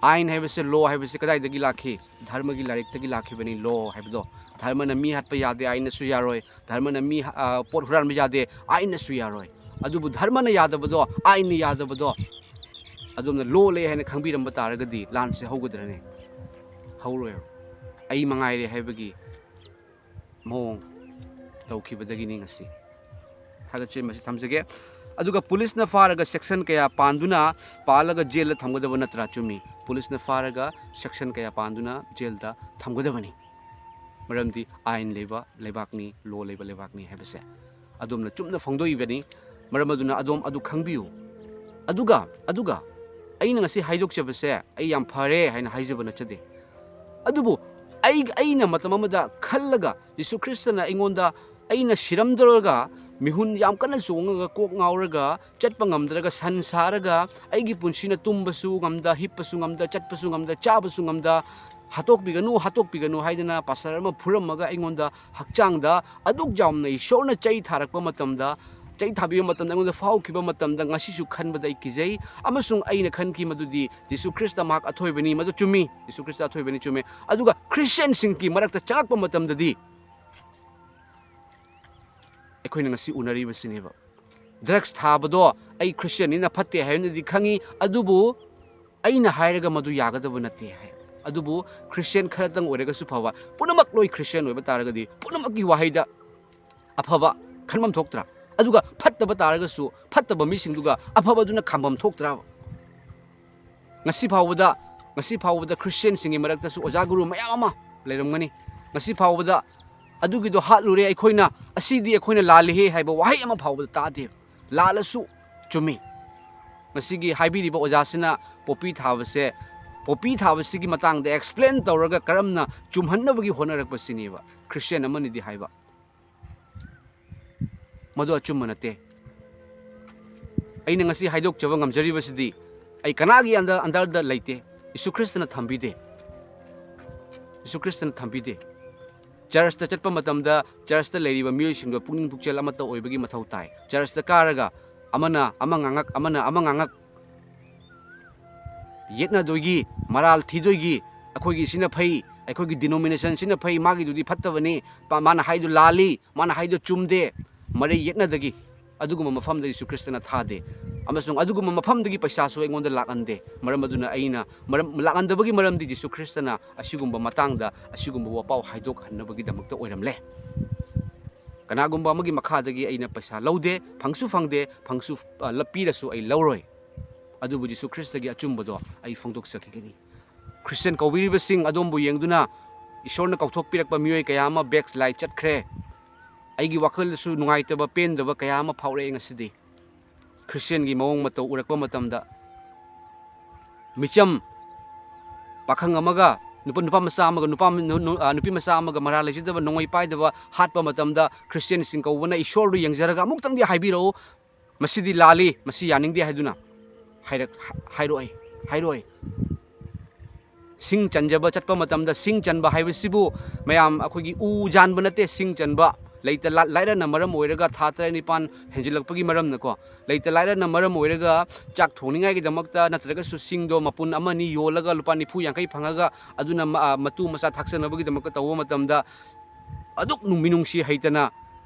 ꯑꯥꯏꯟ ꯍꯥꯏꯕꯁꯦ, ꯂꯣ ꯍꯥꯏꯕꯁꯦ ꯀꯗꯥꯏꯗꯒꯤ ꯂꯥꯛꯈꯤ? ꯙꯔꯃꯒꯤ ꯂꯥꯏꯔꯤꯛꯇꯒꯤ ꯂꯥꯛꯈꯤꯕꯅꯤ ꯂꯣ ꯍꯥꯏꯕꯗꯣ꯫ ꯙꯔꯃꯅ ꯃꯤ ꯍꯥꯠꯄ ꯌꯥꯗꯦ, ꯑꯥꯏꯟꯅꯁꯨ ꯌꯥꯔꯣꯏ꯫ ꯙꯔꯃꯅ ꯃꯤ, ꯑ, ꯄꯣꯠ ꯍꯨꯔꯥꯟꯕ ꯌꯥꯗꯦ, ꯑꯥꯏꯟꯅꯁꯨ ꯌꯥꯔꯣꯏ꯫ ꯑꯗꯨꯕꯨ ꯙꯔꯃꯅ ꯌꯥꯗꯕꯗꯣ, ꯑꯥꯏꯟꯅ ꯌꯥꯗꯕꯗꯣ, ꯑꯗꯣꯝꯅ ꯂꯣ ꯂꯩ ꯍꯥꯏꯅ ꯈꯪꯕꯤꯔꯝꯕ ꯇꯥꯔꯒꯗꯤ ꯂꯥꯟꯁꯦ ꯍꯧꯒꯗ꯭ꯔꯅꯦ? ꯍꯧꯔꯣꯏ꯫ ꯑꯩ ꯃꯉꯥꯏꯔꯦ ꯍꯥꯏꯕꯒꯤ ꯃꯑꯣꯡ ꯇꯧꯈꯤꯕꯗꯒꯤꯅꯤ ꯉꯁꯤ꯫ ꯊꯥꯒꯠꯆꯔꯤ, ꯃꯁꯤ ꯊꯝꯖꯒꯦ꯫ ꯑꯗꯨꯒ ꯄꯨꯂꯤꯁꯅ ꯐꯥꯔꯒ ꯁꯦꯛꯁꯟ ꯀꯌꯥ ꯄꯥꯟꯗꯨꯅ, ꯄꯥꯜꯂꯒ ꯖꯦꯜꯗ ꯊꯝꯒꯗꯕ ꯅꯠꯇ꯭ꯔꯥ? ꯆꯨꯝꯃꯤ, ꯄꯨꯂꯤꯁꯅ ꯐꯥꯔꯒ ꯁꯦꯛꯁꯟ ꯀꯌꯥ ꯄꯥꯟꯗꯨꯅ ꯖꯦꯜꯗ ꯊꯝꯒꯗꯕꯅꯤ꯫ ꯃꯔꯝꯗꯤ ꯑꯥꯏꯟ ꯂꯩꯕ ꯂꯩꯕꯥꯛꯅꯤ, ꯂꯣ ꯂꯩꯕ ꯂꯩꯕꯥꯛꯅꯤ ꯍꯥꯏꯕꯁꯦ ꯑꯗꯣꯝꯅ ꯆꯨꯝꯅ ꯐꯣꯡꯗꯣꯛꯏꯕꯅꯤ꯫ ꯃꯔꯝ ꯑꯗꯨꯅ ꯑꯗꯣꯝ ꯑꯗꯨ ꯈꯪꯕꯤꯌꯨ꯫ ꯑꯗꯨꯒ, ꯑꯗꯨꯒ ꯑꯩꯅ ꯉꯁꯤ ꯍꯥꯏꯗꯣꯛꯆꯕꯁꯦ ꯑꯩ ꯌꯥꯝ ꯐꯔꯦ ꯍꯥꯏꯅ ꯍꯥꯏꯖꯕ ꯅꯠꯆꯗꯦ꯫ ꯑꯗꯨꯕꯨ ꯑꯩ, ꯑꯩꯅ ꯃꯇꯝ ꯑꯃꯗ ꯈꯜꯂꯒ, ꯖꯤꯁꯨ ꯈ꯭ꯔꯤꯁꯇꯅ ꯑꯩꯉꯣꯟꯗ, ꯑꯩꯅ ꯁꯤꯔꯝꯗꯧꯔꯒ, ꯃꯤꯍꯨꯟ ꯌꯥꯝ ꯀꯟꯅ ꯆꯣꯡꯉꯒ, ꯀꯣꯛ ꯉꯥꯎꯔꯒ, ꯆꯠꯄ ꯉꯝꯗ꯭ꯔꯒ, ꯁꯟ ꯁꯥꯔꯒ, ꯑꯩꯒꯤ ꯄꯨꯟꯁꯤꯅ ꯇꯨꯝꯕꯁꯨ ꯉꯝꯗ, ꯍꯤꯞꯄꯁꯨ ꯉꯝꯗ, ꯆꯠꯄꯁꯨ ꯉꯝꯗ, ꯆꯥꯕꯁꯨ ꯉꯝꯗ, "ꯍꯥꯠꯇꯣꯛꯄꯤꯒꯅꯨ, ꯍꯥꯠꯇꯣꯛꯄꯤꯒꯅꯨ" ꯍꯥꯏꯗꯅ ꯄꯥꯁꯇꯔ ꯑꯃ ꯐꯨꯔꯝꯃꯒ ꯑꯩꯉꯣꯟꯗ ꯍꯛꯆꯥꯡꯗ ꯑꯗꯨꯛ ꯌꯥꯝꯅ ꯏꯁꯣꯔꯅ ꯆꯩ ꯊꯥꯔꯛꯄ ꯃꯇꯝꯗ, ꯆꯩ ꯊꯥꯕꯤꯕ ꯃꯇꯝꯗ ꯑꯩꯉꯣꯟꯗ ꯐꯥꯎꯈꯤꯕ ꯃꯇꯝꯗ ꯉꯁꯤꯁꯨ ꯈꯟꯕꯗ ꯑꯩ ꯀꯤꯖꯩ꯫ ꯑꯃꯁꯨꯡ ꯑꯩꯅ ꯈꯟꯈꯤ ꯃꯗꯨꯗꯤ ꯖꯤꯁꯨ ꯈ꯭ꯔꯤꯁꯇ ꯃꯍꯥꯛ ꯑꯊꯣꯏꯕꯅꯤ꯫ ꯃꯗꯨ ꯆꯨꯝꯃꯤ, ꯖꯤꯁꯨ ꯈ꯭ꯔꯤꯁꯇ ꯑꯊꯣꯏꯕꯅꯤ, ꯆꯨꯝꯃꯦ꯫ ꯑꯗꯨꯒ ꯈ꯭ꯔꯤꯁꯇꯤꯌꯥꯟꯁꯤꯡꯒꯤ ꯃꯔꯛꯇ ꯆꯪꯂꯛꯄ ꯃꯇꯝꯗꯗꯤ ꯑꯩꯈꯣꯏꯅ ꯉꯁꯤ ꯎꯅꯔꯤꯕꯁꯤꯅꯦꯕ꯫ ꯗ꯭ꯔꯒꯁ ꯊꯥꯕꯗꯣ ꯑꯩ ꯈ꯭ꯔꯤꯁꯇꯤꯌꯥꯟꯅꯤꯅ ꯐꯠꯇꯦ ꯍꯥꯏꯅꯗꯤ ꯈꯪꯉꯤ, ꯑꯗꯨꯕꯨ ꯑꯩꯅ ꯍꯥꯏꯔꯒ ꯃꯗꯨ ꯌꯥꯒꯗꯕ ꯅꯠꯇꯦ ꯍꯥꯏ꯫ ꯑꯗꯨꯕꯨ ꯈ꯭ꯔꯤꯁꯇꯤꯌꯥꯟ ꯈꯔꯇꯪ ꯑꯣꯏꯔꯒꯁꯨ ꯐꯕ, ꯄꯨꯝꯅꯃꯛ ꯂꯣꯏ ꯈ꯭ꯔꯤꯁꯇꯤꯌꯥꯟ ꯑꯣꯏꯕ ꯇꯥꯔꯒꯗꯤ ꯄꯨꯝꯅꯃꯛꯀꯤ ꯋꯥꯍꯩꯗ ꯑꯐꯕ ꯈꯟꯐꯝ ꯊꯣꯛꯇ꯭ꯔꯥ? ꯑꯗꯨꯒ ꯐꯠꯇꯕ ꯇꯥꯔꯒꯁꯨ ꯐꯠꯇꯕ ꯃꯤꯁꯤꯡꯗꯨꯒ ꯑꯐꯕꯗꯨꯅ ꯈꯥꯝꯐꯝ ꯊꯣꯛꯇ꯭ꯔꯥ? ꯉꯁꯤ ꯐꯥꯎꯕꯗ, ꯉꯁꯤ ꯐꯥꯎꯕꯗ ꯈ꯭ꯔꯤꯁꯇꯤꯌꯥꯟꯁꯤꯡꯒꯤ ꯃꯔꯛꯇꯁꯨ ꯑꯣꯖꯥ ꯒꯨꯔꯨ ꯃꯌꯥꯝ ꯑꯃ ꯂꯩꯔꯝꯒꯅꯤ꯫ ꯉꯁꯤ ꯐꯥꯎꯕꯗ ꯑꯗꯨꯒꯤꯗꯣ ꯍꯥꯠꯂꯨꯔꯦ ꯑꯩꯈꯣꯏꯅ, ꯑꯁꯤꯗꯤ ꯑꯩꯈꯣꯏꯅ ꯂꯥꯜꯂꯤꯍꯦ ꯍꯥꯏꯕ ꯋꯥꯍꯩ ꯑꯃ ꯐꯥꯎꯕꯗ ꯇꯥꯗꯦ꯫ ꯂꯥꯜꯂꯁꯨ ꯆꯨꯝꯃꯤ꯫ ꯉꯁꯤꯒꯤ ꯍꯥꯏꯕꯤꯔꯤꯕ ꯑꯣꯖꯥꯁꯤꯅ ꯄꯣꯄꯤ ꯊꯥꯕꯁꯦ, ꯄꯣꯄꯤ ꯊꯥꯕꯁꯤꯒꯤ ꯃꯇꯥꯡꯗ ꯑꯦꯛꯁꯄ꯭ꯂꯦꯟ ꯇꯧꯔꯒ ꯀꯔꯝꯅ ꯆꯨꯝꯍꯟꯅꯕꯒꯤ ꯍꯣꯠꯅꯔꯛꯄꯁꯤꯅꯦꯕ ꯈ꯭ꯔꯤꯁꯇꯤꯌꯥꯟ ꯑꯃꯅꯗꯤ ꯍꯥꯏꯕ꯫ ꯃꯗꯨ ꯑꯆꯨꯝꯕ ꯅꯠꯇꯦ꯫ ꯑꯩꯅ ꯉꯁꯤ ꯍꯥꯏꯗꯣꯛꯆꯕ ꯉꯝꯖꯔꯤꯕꯁꯤꯗꯤ ꯑꯩ ꯀꯅꯥꯒꯤ ꯑꯟꯗ-, ꯑꯟꯗꯔꯗ ꯂꯩꯇꯦ꯫ ꯌꯤꯁꯨ ꯈ꯭ꯔꯤꯁꯇꯅ ꯊꯝꯕꯤꯗꯦ꯫ ꯌꯤꯁꯨ ꯈ꯭ꯔꯤꯁꯇꯅ ꯊꯝꯕꯤꯗꯦ꯫ ꯆꯔꯆꯇ ꯆꯠꯄ ꯃꯇꯝꯗ ꯆꯔꯆꯇ ꯂꯩꯔꯤꯕ ꯃꯤꯑꯣꯏꯁꯤꯡꯗꯣ ꯄꯨꯛꯅꯤꯡ ꯄꯨꯛꯆꯦꯜ ꯑꯃꯠꯇ ꯑꯣꯏꯕꯒꯤ ꯃꯊꯧ ꯇꯥꯏ꯫ ꯆꯔꯆꯇ ꯀꯥꯔꯒ ꯑꯃꯅ ꯑꯃ ꯉꯥꯡꯉꯛ, ꯑꯃꯅ ꯑꯃ ꯉꯥꯡꯉꯛ, ꯌꯦꯠꯅꯗꯣꯏꯒꯤ, ꯃꯔꯥꯜ ꯊꯤꯗꯣꯏꯒꯤ, ꯑꯩꯈꯣꯏꯒꯤ ꯁꯤꯅ ꯐꯩ, ꯑꯩꯈꯣꯏꯒꯤ denomination ꯁꯤꯅ ꯐꯩ, ꯃꯥꯒꯤꯗꯨꯗꯤ ꯐꯠꯇꯕꯅꯤ, ꯄ-, ꯃꯥꯅ ꯍꯥꯏꯗꯨ ꯂꯥꯜꯂꯤ, ꯃꯥꯅ ꯍꯥꯏꯗꯨ ꯆꯨꯝꯗꯦ, ꯃꯔꯩ ꯌꯦꯠꯅꯗꯒꯤ ꯑꯗꯨꯒꯨꯝꯕ ꯃꯐꯝꯗ ꯖꯤꯁꯨ ꯈ꯭ꯔꯤꯁꯇꯅ ꯊꯥꯗꯦ꯫ ꯑꯃꯁꯨꯡ ꯑꯗꯨꯒꯨꯝꯕ ꯃꯐꯝꯗꯒꯤ ꯄꯩꯁꯥꯁꯨ ꯑꯩꯉꯣꯟꯗ ꯂꯥꯛꯍꯟꯗꯦ꯫ ꯃꯔꯝ ꯑꯗꯨꯅ ꯑꯩꯅ, ꯃꯔꯝ ꯂꯥꯛꯍꯟꯗꯕꯒꯤ ꯃꯔꯝꯗꯤ ꯖꯤꯁꯨ ꯈ꯭ꯔꯤꯁꯇꯅ ꯑꯁꯤꯒꯨꯝꯕ ꯃꯇꯥꯡꯗ ꯑꯁꯤꯒꯨꯝꯕ ꯋꯥꯄꯥꯎ ꯍꯥꯏꯗꯣꯛꯍꯟꯅꯕꯒꯤꯗꯃꯛꯇ ꯑꯣꯏꯔꯝꯂꯦ꯫ ꯀꯅꯥꯒꯨꯝꯕ ꯑꯃꯒꯤ ꯃꯈꯥꯗꯒꯤ ꯑꯩꯅ ꯄꯩꯁꯥ ꯂꯧꯗꯦ, ꯐꯪꯁꯨ ꯐꯪꯗꯦ, ꯐꯪꯁꯨ, ꯑ, ꯂ-, ꯄꯤꯔꯁꯨ ꯑꯩ ꯂꯧꯔꯣꯏ꯫ ꯑꯗꯨꯕꯨ ꯖꯤꯁꯨ ꯈ꯭ꯔꯤꯁꯇꯒꯤ ꯑꯆꯨꯝꯕꯗꯣ ꯑꯩ ꯐꯣꯡꯗꯣꯛꯆꯈꯤꯒꯅꯤ꯫ ꯈ꯭ꯔꯤꯁꯇꯤꯌꯥꯟ ꯀꯧꯕꯤꯔꯤꯕꯁꯤꯡ ꯑꯗꯣꯝꯕꯨ ꯌꯦꯡꯗꯨꯅ ꯏꯁꯣꯔꯅ ꯀꯧꯊꯣꯛꯄꯤꯔꯛꯄ ꯃꯤꯑꯣꯏ ꯀꯌꯥ ꯑꯃ backslide ꯆꯠꯈ꯭ꯔꯦ꯫ ꯑꯩꯒꯤ ꯋꯥꯈꯜꯗꯁꯨ ꯅꯨꯡꯉꯥꯏꯇꯕ, ꯄꯦꯟꯗꯕ ꯀꯌꯥ ꯑꯃ ꯐꯥꯎꯔꯛꯑꯦ ꯉꯁꯤꯗꯤ꯫ ꯈ꯭ꯔꯤꯁꯇꯤꯌꯥꯟꯒꯤ ꯃꯑꯣꯡ ꯃꯇꯧ ꯎꯔꯛꯄ ꯃꯇꯝꯗ, ꯃꯤꯆꯝ ꯄꯥꯈꯪ ꯑꯃꯒ ꯅꯨꯄꯥ, ꯅꯨꯄꯥ ꯃꯆꯥ ꯑꯃꯒ, ꯅꯨꯄꯥ, ꯅꯨ-, ꯅꯨ-, ꯑ, ꯅꯨꯄꯤ ꯃꯆꯥ ꯑꯃꯒ ꯃꯔꯥꯜ ꯂꯩꯖꯗꯕ, ꯅꯣꯡꯃꯩ ꯄꯥꯏꯗꯕ ꯍꯥꯠꯄ ꯃꯇꯝꯗ, ꯈ꯭ꯔꯤꯁꯇꯤꯌꯥꯟꯁꯤꯡ ꯀꯧꯕꯅ ꯏꯁꯣꯔꯗꯨ ꯌꯦꯡꯖꯔꯒ ꯑꯃꯨꯛꯇꯪꯗꯤ ꯍꯥꯏꯕꯤꯔꯛꯎ, "ꯃꯁꯤꯗꯤ ꯂꯥꯜꯂꯤ, ꯃꯁꯤ ꯌꯥꯅꯤꯡꯗꯦ" ꯍꯥꯏꯗꯨꯅ ꯍꯥꯏꯔꯛ-, ꯍꯥꯏꯔꯛꯑꯣꯏ, ꯍꯥꯏꯔꯛꯑꯣꯏ꯫ ꯁꯤꯡ ꯆꯟꯖꯕ ꯆꯠꯄ ꯃꯇꯝꯗ, ꯁꯤꯡ ꯆꯟꯕ ꯍꯥꯏꯕꯁꯤꯕꯨ ꯃꯌꯥꯝ ꯑꯩꯈꯣꯏꯒꯤ ꯎ ꯌꯥꯟꯕ ꯅꯠꯇꯦ, ꯁꯤꯡ ꯆꯟꯕ꯫ ꯂꯩꯇ ꯂꯥ-, ꯂꯥꯏꯔꯅ ꯃꯔꯝ ꯑꯣꯏꯔꯒ ꯊꯥ ꯇꯔꯦꯠ ꯅꯤꯄꯥꯟ ꯍꯦꯟꯖꯤꯜꯂꯛꯄꯒꯤ ꯃꯔꯝꯅꯀꯣ, ꯂꯩꯇ ꯂꯥꯏꯔꯅ ꯃꯔꯝ ꯑꯣꯏꯔꯒ ꯆꯥꯛ ꯊꯣꯡꯅꯤꯡꯉꯥꯏꯒꯤꯗꯃꯛꯇ ꯅꯠꯇ꯭ꯔꯒꯁꯨ ꯁꯤꯡꯗꯣ ꯃꯄꯨꯟ ꯑꯃ ꯑꯅꯤ ꯌꯣꯜꯂꯒ ꯂꯨꯄꯥ ꯅꯤꯐꯨ ꯌꯥꯡꯈꯩ ꯐꯪꯉꯒ ꯑꯗꯨꯅ ꯃ-, ꯑ, ꯃꯇꯨ ꯃꯆꯥ ꯊꯥꯛꯆꯅꯕꯒꯤꯗꯃꯛꯇ ꯇꯧꯕ ꯃꯇꯝꯗ ꯑꯗꯨꯛ ꯅꯨꯡ-, ꯃꯤꯅꯨꯡꯁꯤ ꯍꯩꯇꯅ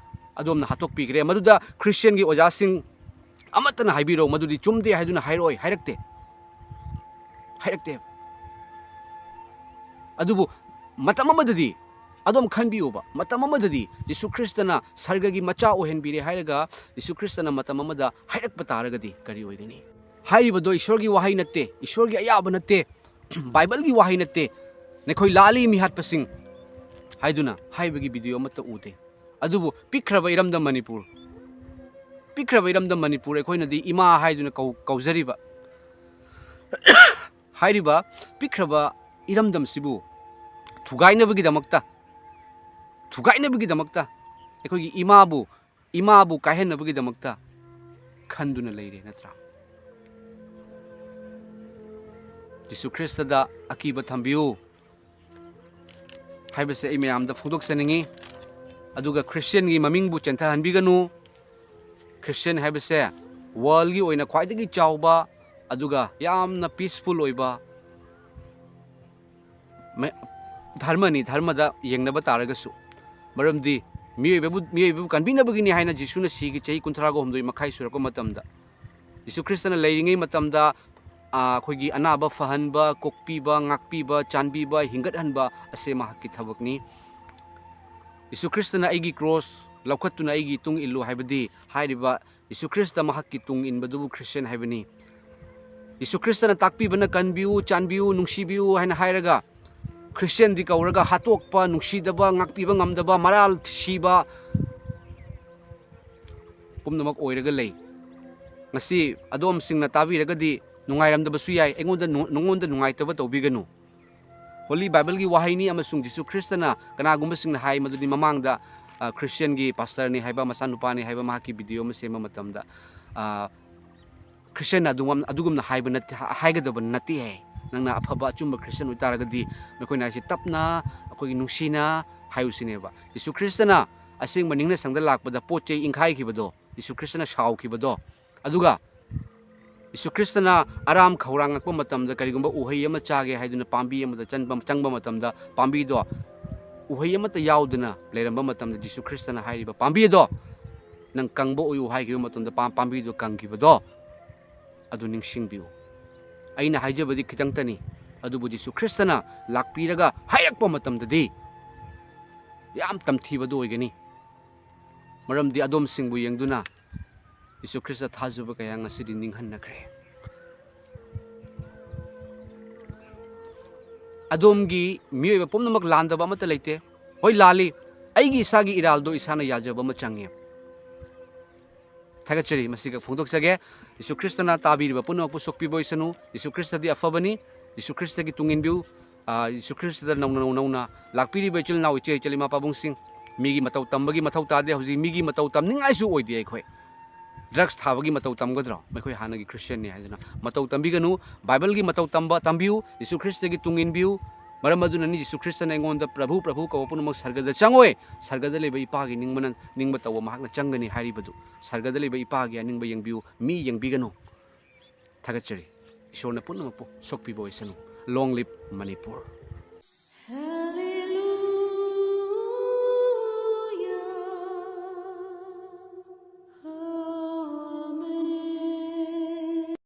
ꯑꯗꯣꯝꯅ ꯍꯥꯠꯇꯣꯛꯄꯤꯈ꯭ꯔꯦ꯫ ꯃꯗꯨꯗ ꯈ꯭ꯔꯤꯁꯇꯤꯌꯥꯟꯒꯤ ꯑꯣꯖꯥꯁꯤꯡ ꯑꯃꯠꯇꯅ ꯍꯥꯏꯕꯤꯔꯛꯎ, "ꯃꯗꯨꯗꯤ ꯆꯨꯝꯗꯦ" ꯍꯥꯏꯗꯨꯅ ꯍꯥꯏꯔꯛꯑꯣꯏ, ꯍꯥꯏꯔꯛꯇꯦ, ꯍꯥꯏꯔꯛꯇꯦ꯫ ꯑꯗꯨꯕꯨ ꯃꯇꯝ ꯑꯃꯗꯗꯤ, ꯑꯗꯣꯝ ꯈꯟꯕꯤꯌꯨꯕ, ꯃꯇꯝ ꯑꯃꯗꯗꯤ ꯖꯤꯁꯨ ꯈ꯭ꯔꯤꯁꯇꯅ ꯁꯔꯒꯒꯤ ꯃꯆꯥ ꯑꯣꯏꯍꯟꯕꯤꯔꯦ ꯍꯥꯏꯔꯒ ꯖꯤꯁꯨ ꯈ꯭ꯔꯤꯁꯇꯅ ꯃꯇꯝ ꯑꯃꯗ ꯍꯥꯏꯔꯛꯄ ꯇꯥꯔꯒꯗꯤ ꯀꯔꯤ ꯑꯣꯏꯒꯅꯤ? ꯍꯥꯏꯔꯤꯕꯗꯣ ꯏꯁꯣꯔꯒꯤ ꯋꯥꯍꯩ ꯅꯠꯇꯦ, ꯏꯁꯣꯔꯒꯤ ꯑꯌꯥꯕ ꯅꯠꯇꯦ, ꯕꯥꯏꯕꯜꯒꯤ ꯋꯥꯍꯩ ꯅꯠꯇꯦ, "ꯅꯈꯣꯏ ꯂꯥꯜꯂꯤ, ꯃꯤꯍꯥꯠꯄꯁꯤꯡ" ꯍꯥꯏꯗꯨꯅ ꯍꯥꯏꯕꯒꯤ video ꯑꯃꯠꯇ ꯎꯗꯦ꯫ ꯑꯗꯨꯕꯨ ꯄꯤꯛꯈ꯭ꯔꯕ ꯏꯔꯝꯗꯝ ꯃꯅꯤꯄꯨꯔ, ꯄꯤꯛꯈ꯭ꯔꯕ ꯏꯔꯝꯗꯝ ꯃꯅꯤꯄꯨꯔ ꯑꯩꯈꯣꯏꯅꯗꯤ ꯏꯃꯥ ꯍꯥꯏꯗꯨꯅ ꯀꯧ-, ꯀꯧꯖꯔꯤꯕ꯫ ꯍꯥꯏꯔꯤꯕ ꯄꯤꯛꯈ꯭ꯔꯕ ꯏꯔꯝꯗꯝꯁꯤꯕꯨ ꯊꯨꯒꯥꯏꯅꯕꯒꯤꯗꯃꯛꯇ, ꯊꯨꯒꯥꯏꯅꯕꯒꯤꯗꯃꯛꯇ ꯑꯩꯈꯣꯏꯒꯤ ꯏꯃꯥꯕꯨ, ꯏꯃꯥꯕꯨ ꯀꯥꯏꯍꯟꯅꯕꯒꯤꯗꯃꯛꯇ ꯈꯟꯗꯨꯅ ꯂꯩꯔꯦ ꯅꯠꯇ꯭ꯔꯥ? ꯖꯤꯁꯨ ꯈ꯭ꯔꯤꯁꯇꯗ ꯑꯀꯤꯕ ꯊꯝꯕꯤꯌꯨ ꯍꯥꯏꯕꯁꯦ ꯑꯩ ꯃꯌꯥꯝꯗ ꯐꯣꯡꯗꯣꯛꯆꯅꯤꯡꯉꯤ꯫ ꯑꯗꯨꯒ ꯈ꯭ꯔꯤꯁꯇꯤꯌꯥꯟꯒꯤ ꯃꯃꯤꯡꯕꯨ ꯆꯦꯟꯊꯍꯟꯕꯤꯒꯅꯨ꯫ ꯈ꯭ꯔꯤꯁꯇꯤꯌꯥꯟ ꯍꯥꯏꯕꯁꯦ worldꯒꯤ ꯑꯣꯏꯅ ꯈ꯭ꯋꯥꯏꯗꯒꯤ ꯆꯥꯎꯕ ꯑꯗꯨꯒ ꯌꯥꯝꯅ ꯄꯤꯁꯐꯨꯜ ꯑꯣꯏꯕ ꯃ-, ꯙꯔꯃꯅꯤ, ꯙꯔꯃꯗ ꯌꯦꯡꯅꯕ ꯇꯥꯔꯒꯁꯨ꯫ ꯃꯔꯝꯗꯤ ꯃꯤꯑꯣꯏꯕꯕꯨ, ꯃꯤꯑꯣꯏꯕꯕꯨ ꯀꯟꯕꯤꯅꯕꯒꯤꯅꯤ ꯍꯥꯏꯅ ꯖꯤꯁꯨꯅ ꯁꯤꯒꯤ ꯆꯍꯤ ꯀꯨꯟꯊ꯭ꯔꯥꯒ ꯍꯨꯝꯗꯣꯏ ꯃꯈꯥꯏ ꯁꯨꯔꯛꯄ ꯃꯇꯝꯗ, ꯖꯤꯁꯨ ꯈ꯭ꯔꯤꯁꯇꯅ ꯂꯩꯔꯤꯉꯩ ꯃꯇꯝꯗ, ꯑꯥ, ꯑꯩꯈꯣꯏꯒꯤ ꯑꯅꯥꯕ ꯐꯍꯟꯕ, ꯀꯣꯛꯄꯤꯕ, ꯉꯥꯛꯄꯤꯕ, ꯆꯥꯟꯕꯤꯕ, ꯍꯤꯡꯒꯠꯍꯟꯕ ꯑꯁꯤ ꯃꯍꯥꯛꯀꯤ ꯊꯕꯛꯅꯤ꯫ ꯖꯤꯁꯨ ꯈ꯭ꯔꯤꯁꯇꯅ "ꯑꯩꯒꯤ ꯀ꯭ꯔꯣꯁ ꯂꯧꯈꯠꯇꯨꯅ ꯑꯩꯒꯤ ꯇꯨꯡ ꯏꯜꯂꯨ" ꯍꯥꯏꯕꯗꯤ, ꯍꯥꯏꯔꯤꯕ ꯖꯤꯁꯨ ꯈ꯭ꯔꯤꯁꯇ ꯃꯍꯥꯛꯀꯤ ꯇꯨꯡ ꯏꯟꯕꯗꯨꯕꯨ ꯈ꯭ꯔꯤꯁꯇꯤꯌꯥꯟ ꯍꯥꯏꯕꯅꯤ꯫ ꯖꯤꯁꯨ ꯈ꯭ꯔꯤꯁꯇꯅ ꯇꯥꯛꯄꯤꯕꯅ "ꯀꯟꯕꯤꯌꯨ, ꯆꯥꯟꯕꯤꯌꯨ, ꯅꯨꯡꯁꯤꯕꯤꯌꯨ" ꯍꯥꯏꯅ ꯍꯥꯏꯔꯒ, ꯈ꯭ꯔꯤꯁꯇꯤꯌꯥꯟꯗꯤ ꯀꯧꯔꯒ ꯍꯥꯠꯇꯣꯛꯄ, ꯅꯨꯡꯁꯤꯗꯕ, ꯉꯥꯛꯄꯤꯕ ꯉꯝꯗꯕ, ꯃꯔꯥꯜ ꯁꯤꯕ ꯄꯨꯝꯅꯃꯛ ꯑꯣꯏꯔꯒ ꯂꯩ꯫ ꯉꯁꯤ ꯑꯗꯣꯝꯁꯤꯡꯅ ꯇꯥꯕꯤꯔꯒꯗꯤ ꯅꯨꯡꯉꯥꯏꯔꯝꯗꯕꯁꯨ ꯌꯥꯏ, ꯑꯩꯉꯣꯟꯗ ꯅꯨ-, ꯅꯉꯣꯟꯗ ꯅꯨꯡꯉꯥꯏꯇꯕ ꯇꯧꯕꯤꯒꯅꯨ꯫ ꯍꯣꯂꯤ ꯕꯥꯏꯕꯜꯒꯤ ꯋꯥꯍꯩꯅꯤ, ꯑꯃꯁꯨꯡ ꯖꯤꯁꯨ ꯈ꯭ꯔꯤꯁꯇꯅ, ꯀꯅꯥꯒꯨꯝꯕꯁꯤꯡꯅ ꯍꯥꯏ ꯃꯗꯨꯗꯤ ꯃꯃꯥꯡꯗ, ꯑ, ꯈ꯭ꯔꯤꯁꯇꯤꯌꯥꯟꯒꯤ ꯄꯥꯁꯇꯔꯅꯤ ꯍꯥꯏꯕ, ꯃꯆꯥꯅꯨꯄꯥꯅꯤ ꯍꯥꯏꯕ, ꯃꯍꯥꯛꯀꯤ ꯚꯤꯗꯤꯑꯣ ꯑꯃ ꯁꯦꯝꯕ ꯃꯇꯝꯗ, ꯑ, ꯈ꯭ꯔꯤꯁꯇꯤꯌꯥꯟꯅ ꯑꯗꯨꯒꯨꯝ-, ꯑꯗꯨꯒꯨꯝꯅ ꯍꯥꯏꯕ ꯅꯠꯇꯦ, ꯍꯥꯏꯒꯗꯕ ꯅꯠꯇꯦ ꯍꯥꯏ꯫ ꯅꯪꯅ ꯑꯐꯕ ꯑꯆꯨꯝꯕ ꯈ꯭ꯔꯤꯁꯇꯤꯌꯥꯟ ꯑꯣꯏꯇꯥꯔꯒꯗꯤ, ꯃꯈꯣꯏꯅ ꯍꯥꯏꯁꯦ ꯇꯞꯅ, ꯑꯩꯈꯣꯏꯒꯤ ꯅꯨꯡꯁꯤꯅ ꯍꯥꯏꯌꯨ ꯁꯤꯅꯦꯕ꯫ ꯖꯤꯁꯨ ꯈ꯭ꯔꯤꯁꯇꯅ ꯑꯁꯦꯡꯕ ꯅꯤꯡꯅ ꯁꯪꯗ ꯂꯥꯛꯄꯗ ꯄꯣꯠ ꯆꯩ ꯏꯪꯈꯥꯏꯈꯤꯕꯗꯣ, ꯖꯤꯁꯨ ꯈ꯭ꯔꯤꯁꯇꯅ ꯁꯥꯎꯈꯤꯕꯗꯣ, ꯑꯗꯨꯒ ꯖꯤꯁꯨ ꯈ꯭ꯔꯤꯁꯇꯅ ꯑꯔꯥꯝ ꯈꯧꯔꯥꯡꯉꯛꯄ ꯃꯇꯝꯗ, ꯀꯔꯤꯒꯨꯝꯕ ꯎꯍꯩ ꯑꯃ ꯆꯥꯒꯦ ꯍꯥꯏꯗꯨꯅ ꯄꯥꯝꯕꯤ ꯑꯃꯗ ꯆꯟꯕ, ꯆꯪꯕ ꯃꯇꯝꯗ, ꯄꯥꯝꯕꯤꯗꯣ ꯎꯍꯩ ꯑꯃꯠꯇ ꯌꯥꯎꯗꯅ ꯂꯩꯔꯝꯕ ꯃꯇꯝꯗ, ꯖꯤꯁꯨ ꯈ꯭ꯔꯤꯁꯇꯅ ꯍꯥꯏꯔꯤꯕ, "ꯄꯥꯝꯕꯤ ꯑꯗꯣ ꯅꯪ ꯀꯪꯕ ꯑꯣꯏꯌꯨ" ꯍꯥꯏꯈꯤꯕ ꯃꯇꯝꯗ, ꯄꯥꯝ-, ꯄꯥꯝꯕꯤꯗꯣ ꯀꯪꯈꯤꯕꯗꯣ, ꯑꯗꯨ ꯅꯤꯡꯁꯤꯡꯕꯤꯌꯨ꯫ ꯑꯩꯅ ꯍꯥꯏꯖꯕꯗꯤ ꯈꯤꯇꯪꯇꯅꯤ, ꯑꯗꯨꯕꯨ ꯖꯤꯁꯨ ꯈ꯭ꯔꯤꯁꯇꯅ ꯂꯥꯛꯄꯤꯔꯒ ꯍꯥꯏꯔꯛꯄ ꯃꯇꯝꯗꯗꯤ ꯌꯥꯝ ꯇꯝꯊꯤꯕꯗꯨ ꯑꯣꯏꯒꯅꯤ꯫ ꯃꯔꯝꯗꯤ ꯑꯗꯣꯝꯁꯤꯡꯕꯨ ꯌꯦꯡꯗꯨꯅ ꯖꯤꯁꯨ ꯈ꯭ꯔꯤꯁꯇ ꯊꯥꯖꯕ ꯀꯌꯥ ꯉꯁꯤꯗꯤ ꯅꯤꯡꯍꯟꯅꯈ꯭ꯔꯦ꯫ ꯑꯗꯣꯝꯒꯤ ꯃꯤꯑꯣꯏꯕ ꯄꯨꯝꯅꯃꯛ ꯂꯥꯟꯗꯕ ꯑꯃꯠꯇ ꯂꯩꯇꯦ꯫ ꯍꯣꯏ, ꯂꯥꯜꯂꯤ꯫ ꯑꯩꯒꯤ ꯏꯁꯥꯒꯤ ꯏꯔꯥꯜꯗꯣ ꯏꯁꯥꯅ ꯌꯥꯖꯕ ꯑꯃ ꯆꯪꯉꯤ꯫ ꯊꯥꯒꯠꯆꯔꯤ, ꯃꯁꯤꯒ ꯐꯣꯡꯗꯣꯛꯆꯒꯦ꯫ ꯖꯤꯁꯨ ꯈ꯭ꯔꯤꯁꯇꯅ ꯇꯥꯕꯤꯔꯤꯕ ꯄꯨꯝꯅꯃꯛꯄꯨ ꯁꯣꯛꯄꯤꯕ ꯑꯣꯏꯁꯅꯨ꯫ ꯖꯤꯁꯨ ꯈ꯭ꯔꯤꯁꯇꯗꯤ ꯑꯐꯕꯅꯤ꯫ ꯖꯤꯁꯨ ꯈ꯭ꯔꯤꯁꯇꯒꯤ ꯇꯨꯡ ꯏꯟꯕꯤꯌꯨ꯫ ꯑ, ꯖꯤꯁꯨ ꯈ꯭ꯔꯤꯁꯇꯗ ꯅꯧꯅ, ꯅꯧꯅ, ꯅꯧꯅ ꯂꯥꯛꯄꯤꯔꯤꯕ ꯏꯆꯤꯜ ꯏꯅꯥꯎ, ꯏꯆꯦ ꯏꯆꯜ, ꯏꯃꯥ ꯄꯥꯕꯨꯡꯁꯤꯡ, ꯃꯤꯒꯤ ꯃꯇꯧ ꯇꯝꯕꯒꯤ ꯃꯊꯧ ꯇꯥꯗꯦ꯫ ꯍꯧꯖꯤꯛ ꯃꯤꯒꯤ ꯃꯇꯧ ꯇꯝꯅꯤꯡꯉꯥꯏꯁꯨ ꯑꯣꯏꯗꯦ ꯑꯩꯈꯣꯏ꯫ ꯗ꯭ꯔꯒꯁ ꯊꯥꯕꯒꯤ ꯃꯇꯧ ꯇꯝꯒꯗ꯭ꯔꯣ? ꯃꯈꯣꯏ ꯍꯥꯟꯅꯒꯤ ꯈ꯭ꯔꯤꯁꯇꯤꯌꯥꯟꯅꯤ ꯍꯥꯏꯗꯨꯅ꯫ ꯃꯇꯧ ꯇꯝꯕꯤꯒꯅꯨ꯫ ꯕꯥꯏꯕꯜꯒꯤ ꯃꯇꯧ ꯇꯝꯕ ꯇꯝꯕꯤꯌꯨ꯫ ꯖꯤꯁꯨ ꯈ꯭ꯔꯤꯁꯇꯒꯤ ꯇꯨꯡ ꯏꯟꯕꯤꯌꯨ꯫ ꯃꯔꯝ ꯑꯗꯨꯅꯅꯤ ꯖꯤꯁꯨ ꯈ꯭ꯔꯤꯁꯇꯅ ꯑꯩꯉꯣꯟꯗ "ꯄ꯭ꯔꯚꯨ, ꯄ꯭ꯔꯚꯨ" ꯀꯧꯕ ꯄꯨꯝꯅꯃꯛ ꯁꯔꯒꯗ ꯆꯪꯉꯣꯏ, ꯁꯔꯒꯗ ꯂꯩꯕ ꯏꯄꯥꯒꯤ ꯅꯤꯡꯕꯅ, ꯅꯤꯡꯕ ꯇꯧꯕ ꯃꯍꯥꯛꯅ ꯆꯪꯒꯅꯤ ꯍꯥꯏꯔꯤꯕꯗꯨ꯫ ꯁꯔꯒꯗ ꯂꯩꯕ ꯏꯄꯥꯒꯤ ꯑꯅꯤꯡꯕ ꯌꯦꯡꯕꯤꯌꯨ, ꯃꯤ ꯌꯦꯡꯕꯤꯒꯅꯨ꯫ ꯊꯥꯒꯠꯆꯔꯤ꯫ ꯏꯁꯣꯔꯅ ꯄꯨꯝꯅꯃꯛꯄꯨ ꯁꯣꯛꯄꯤꯕ ꯑꯣꯏꯁꯅꯨ꯫ Long live Manipur.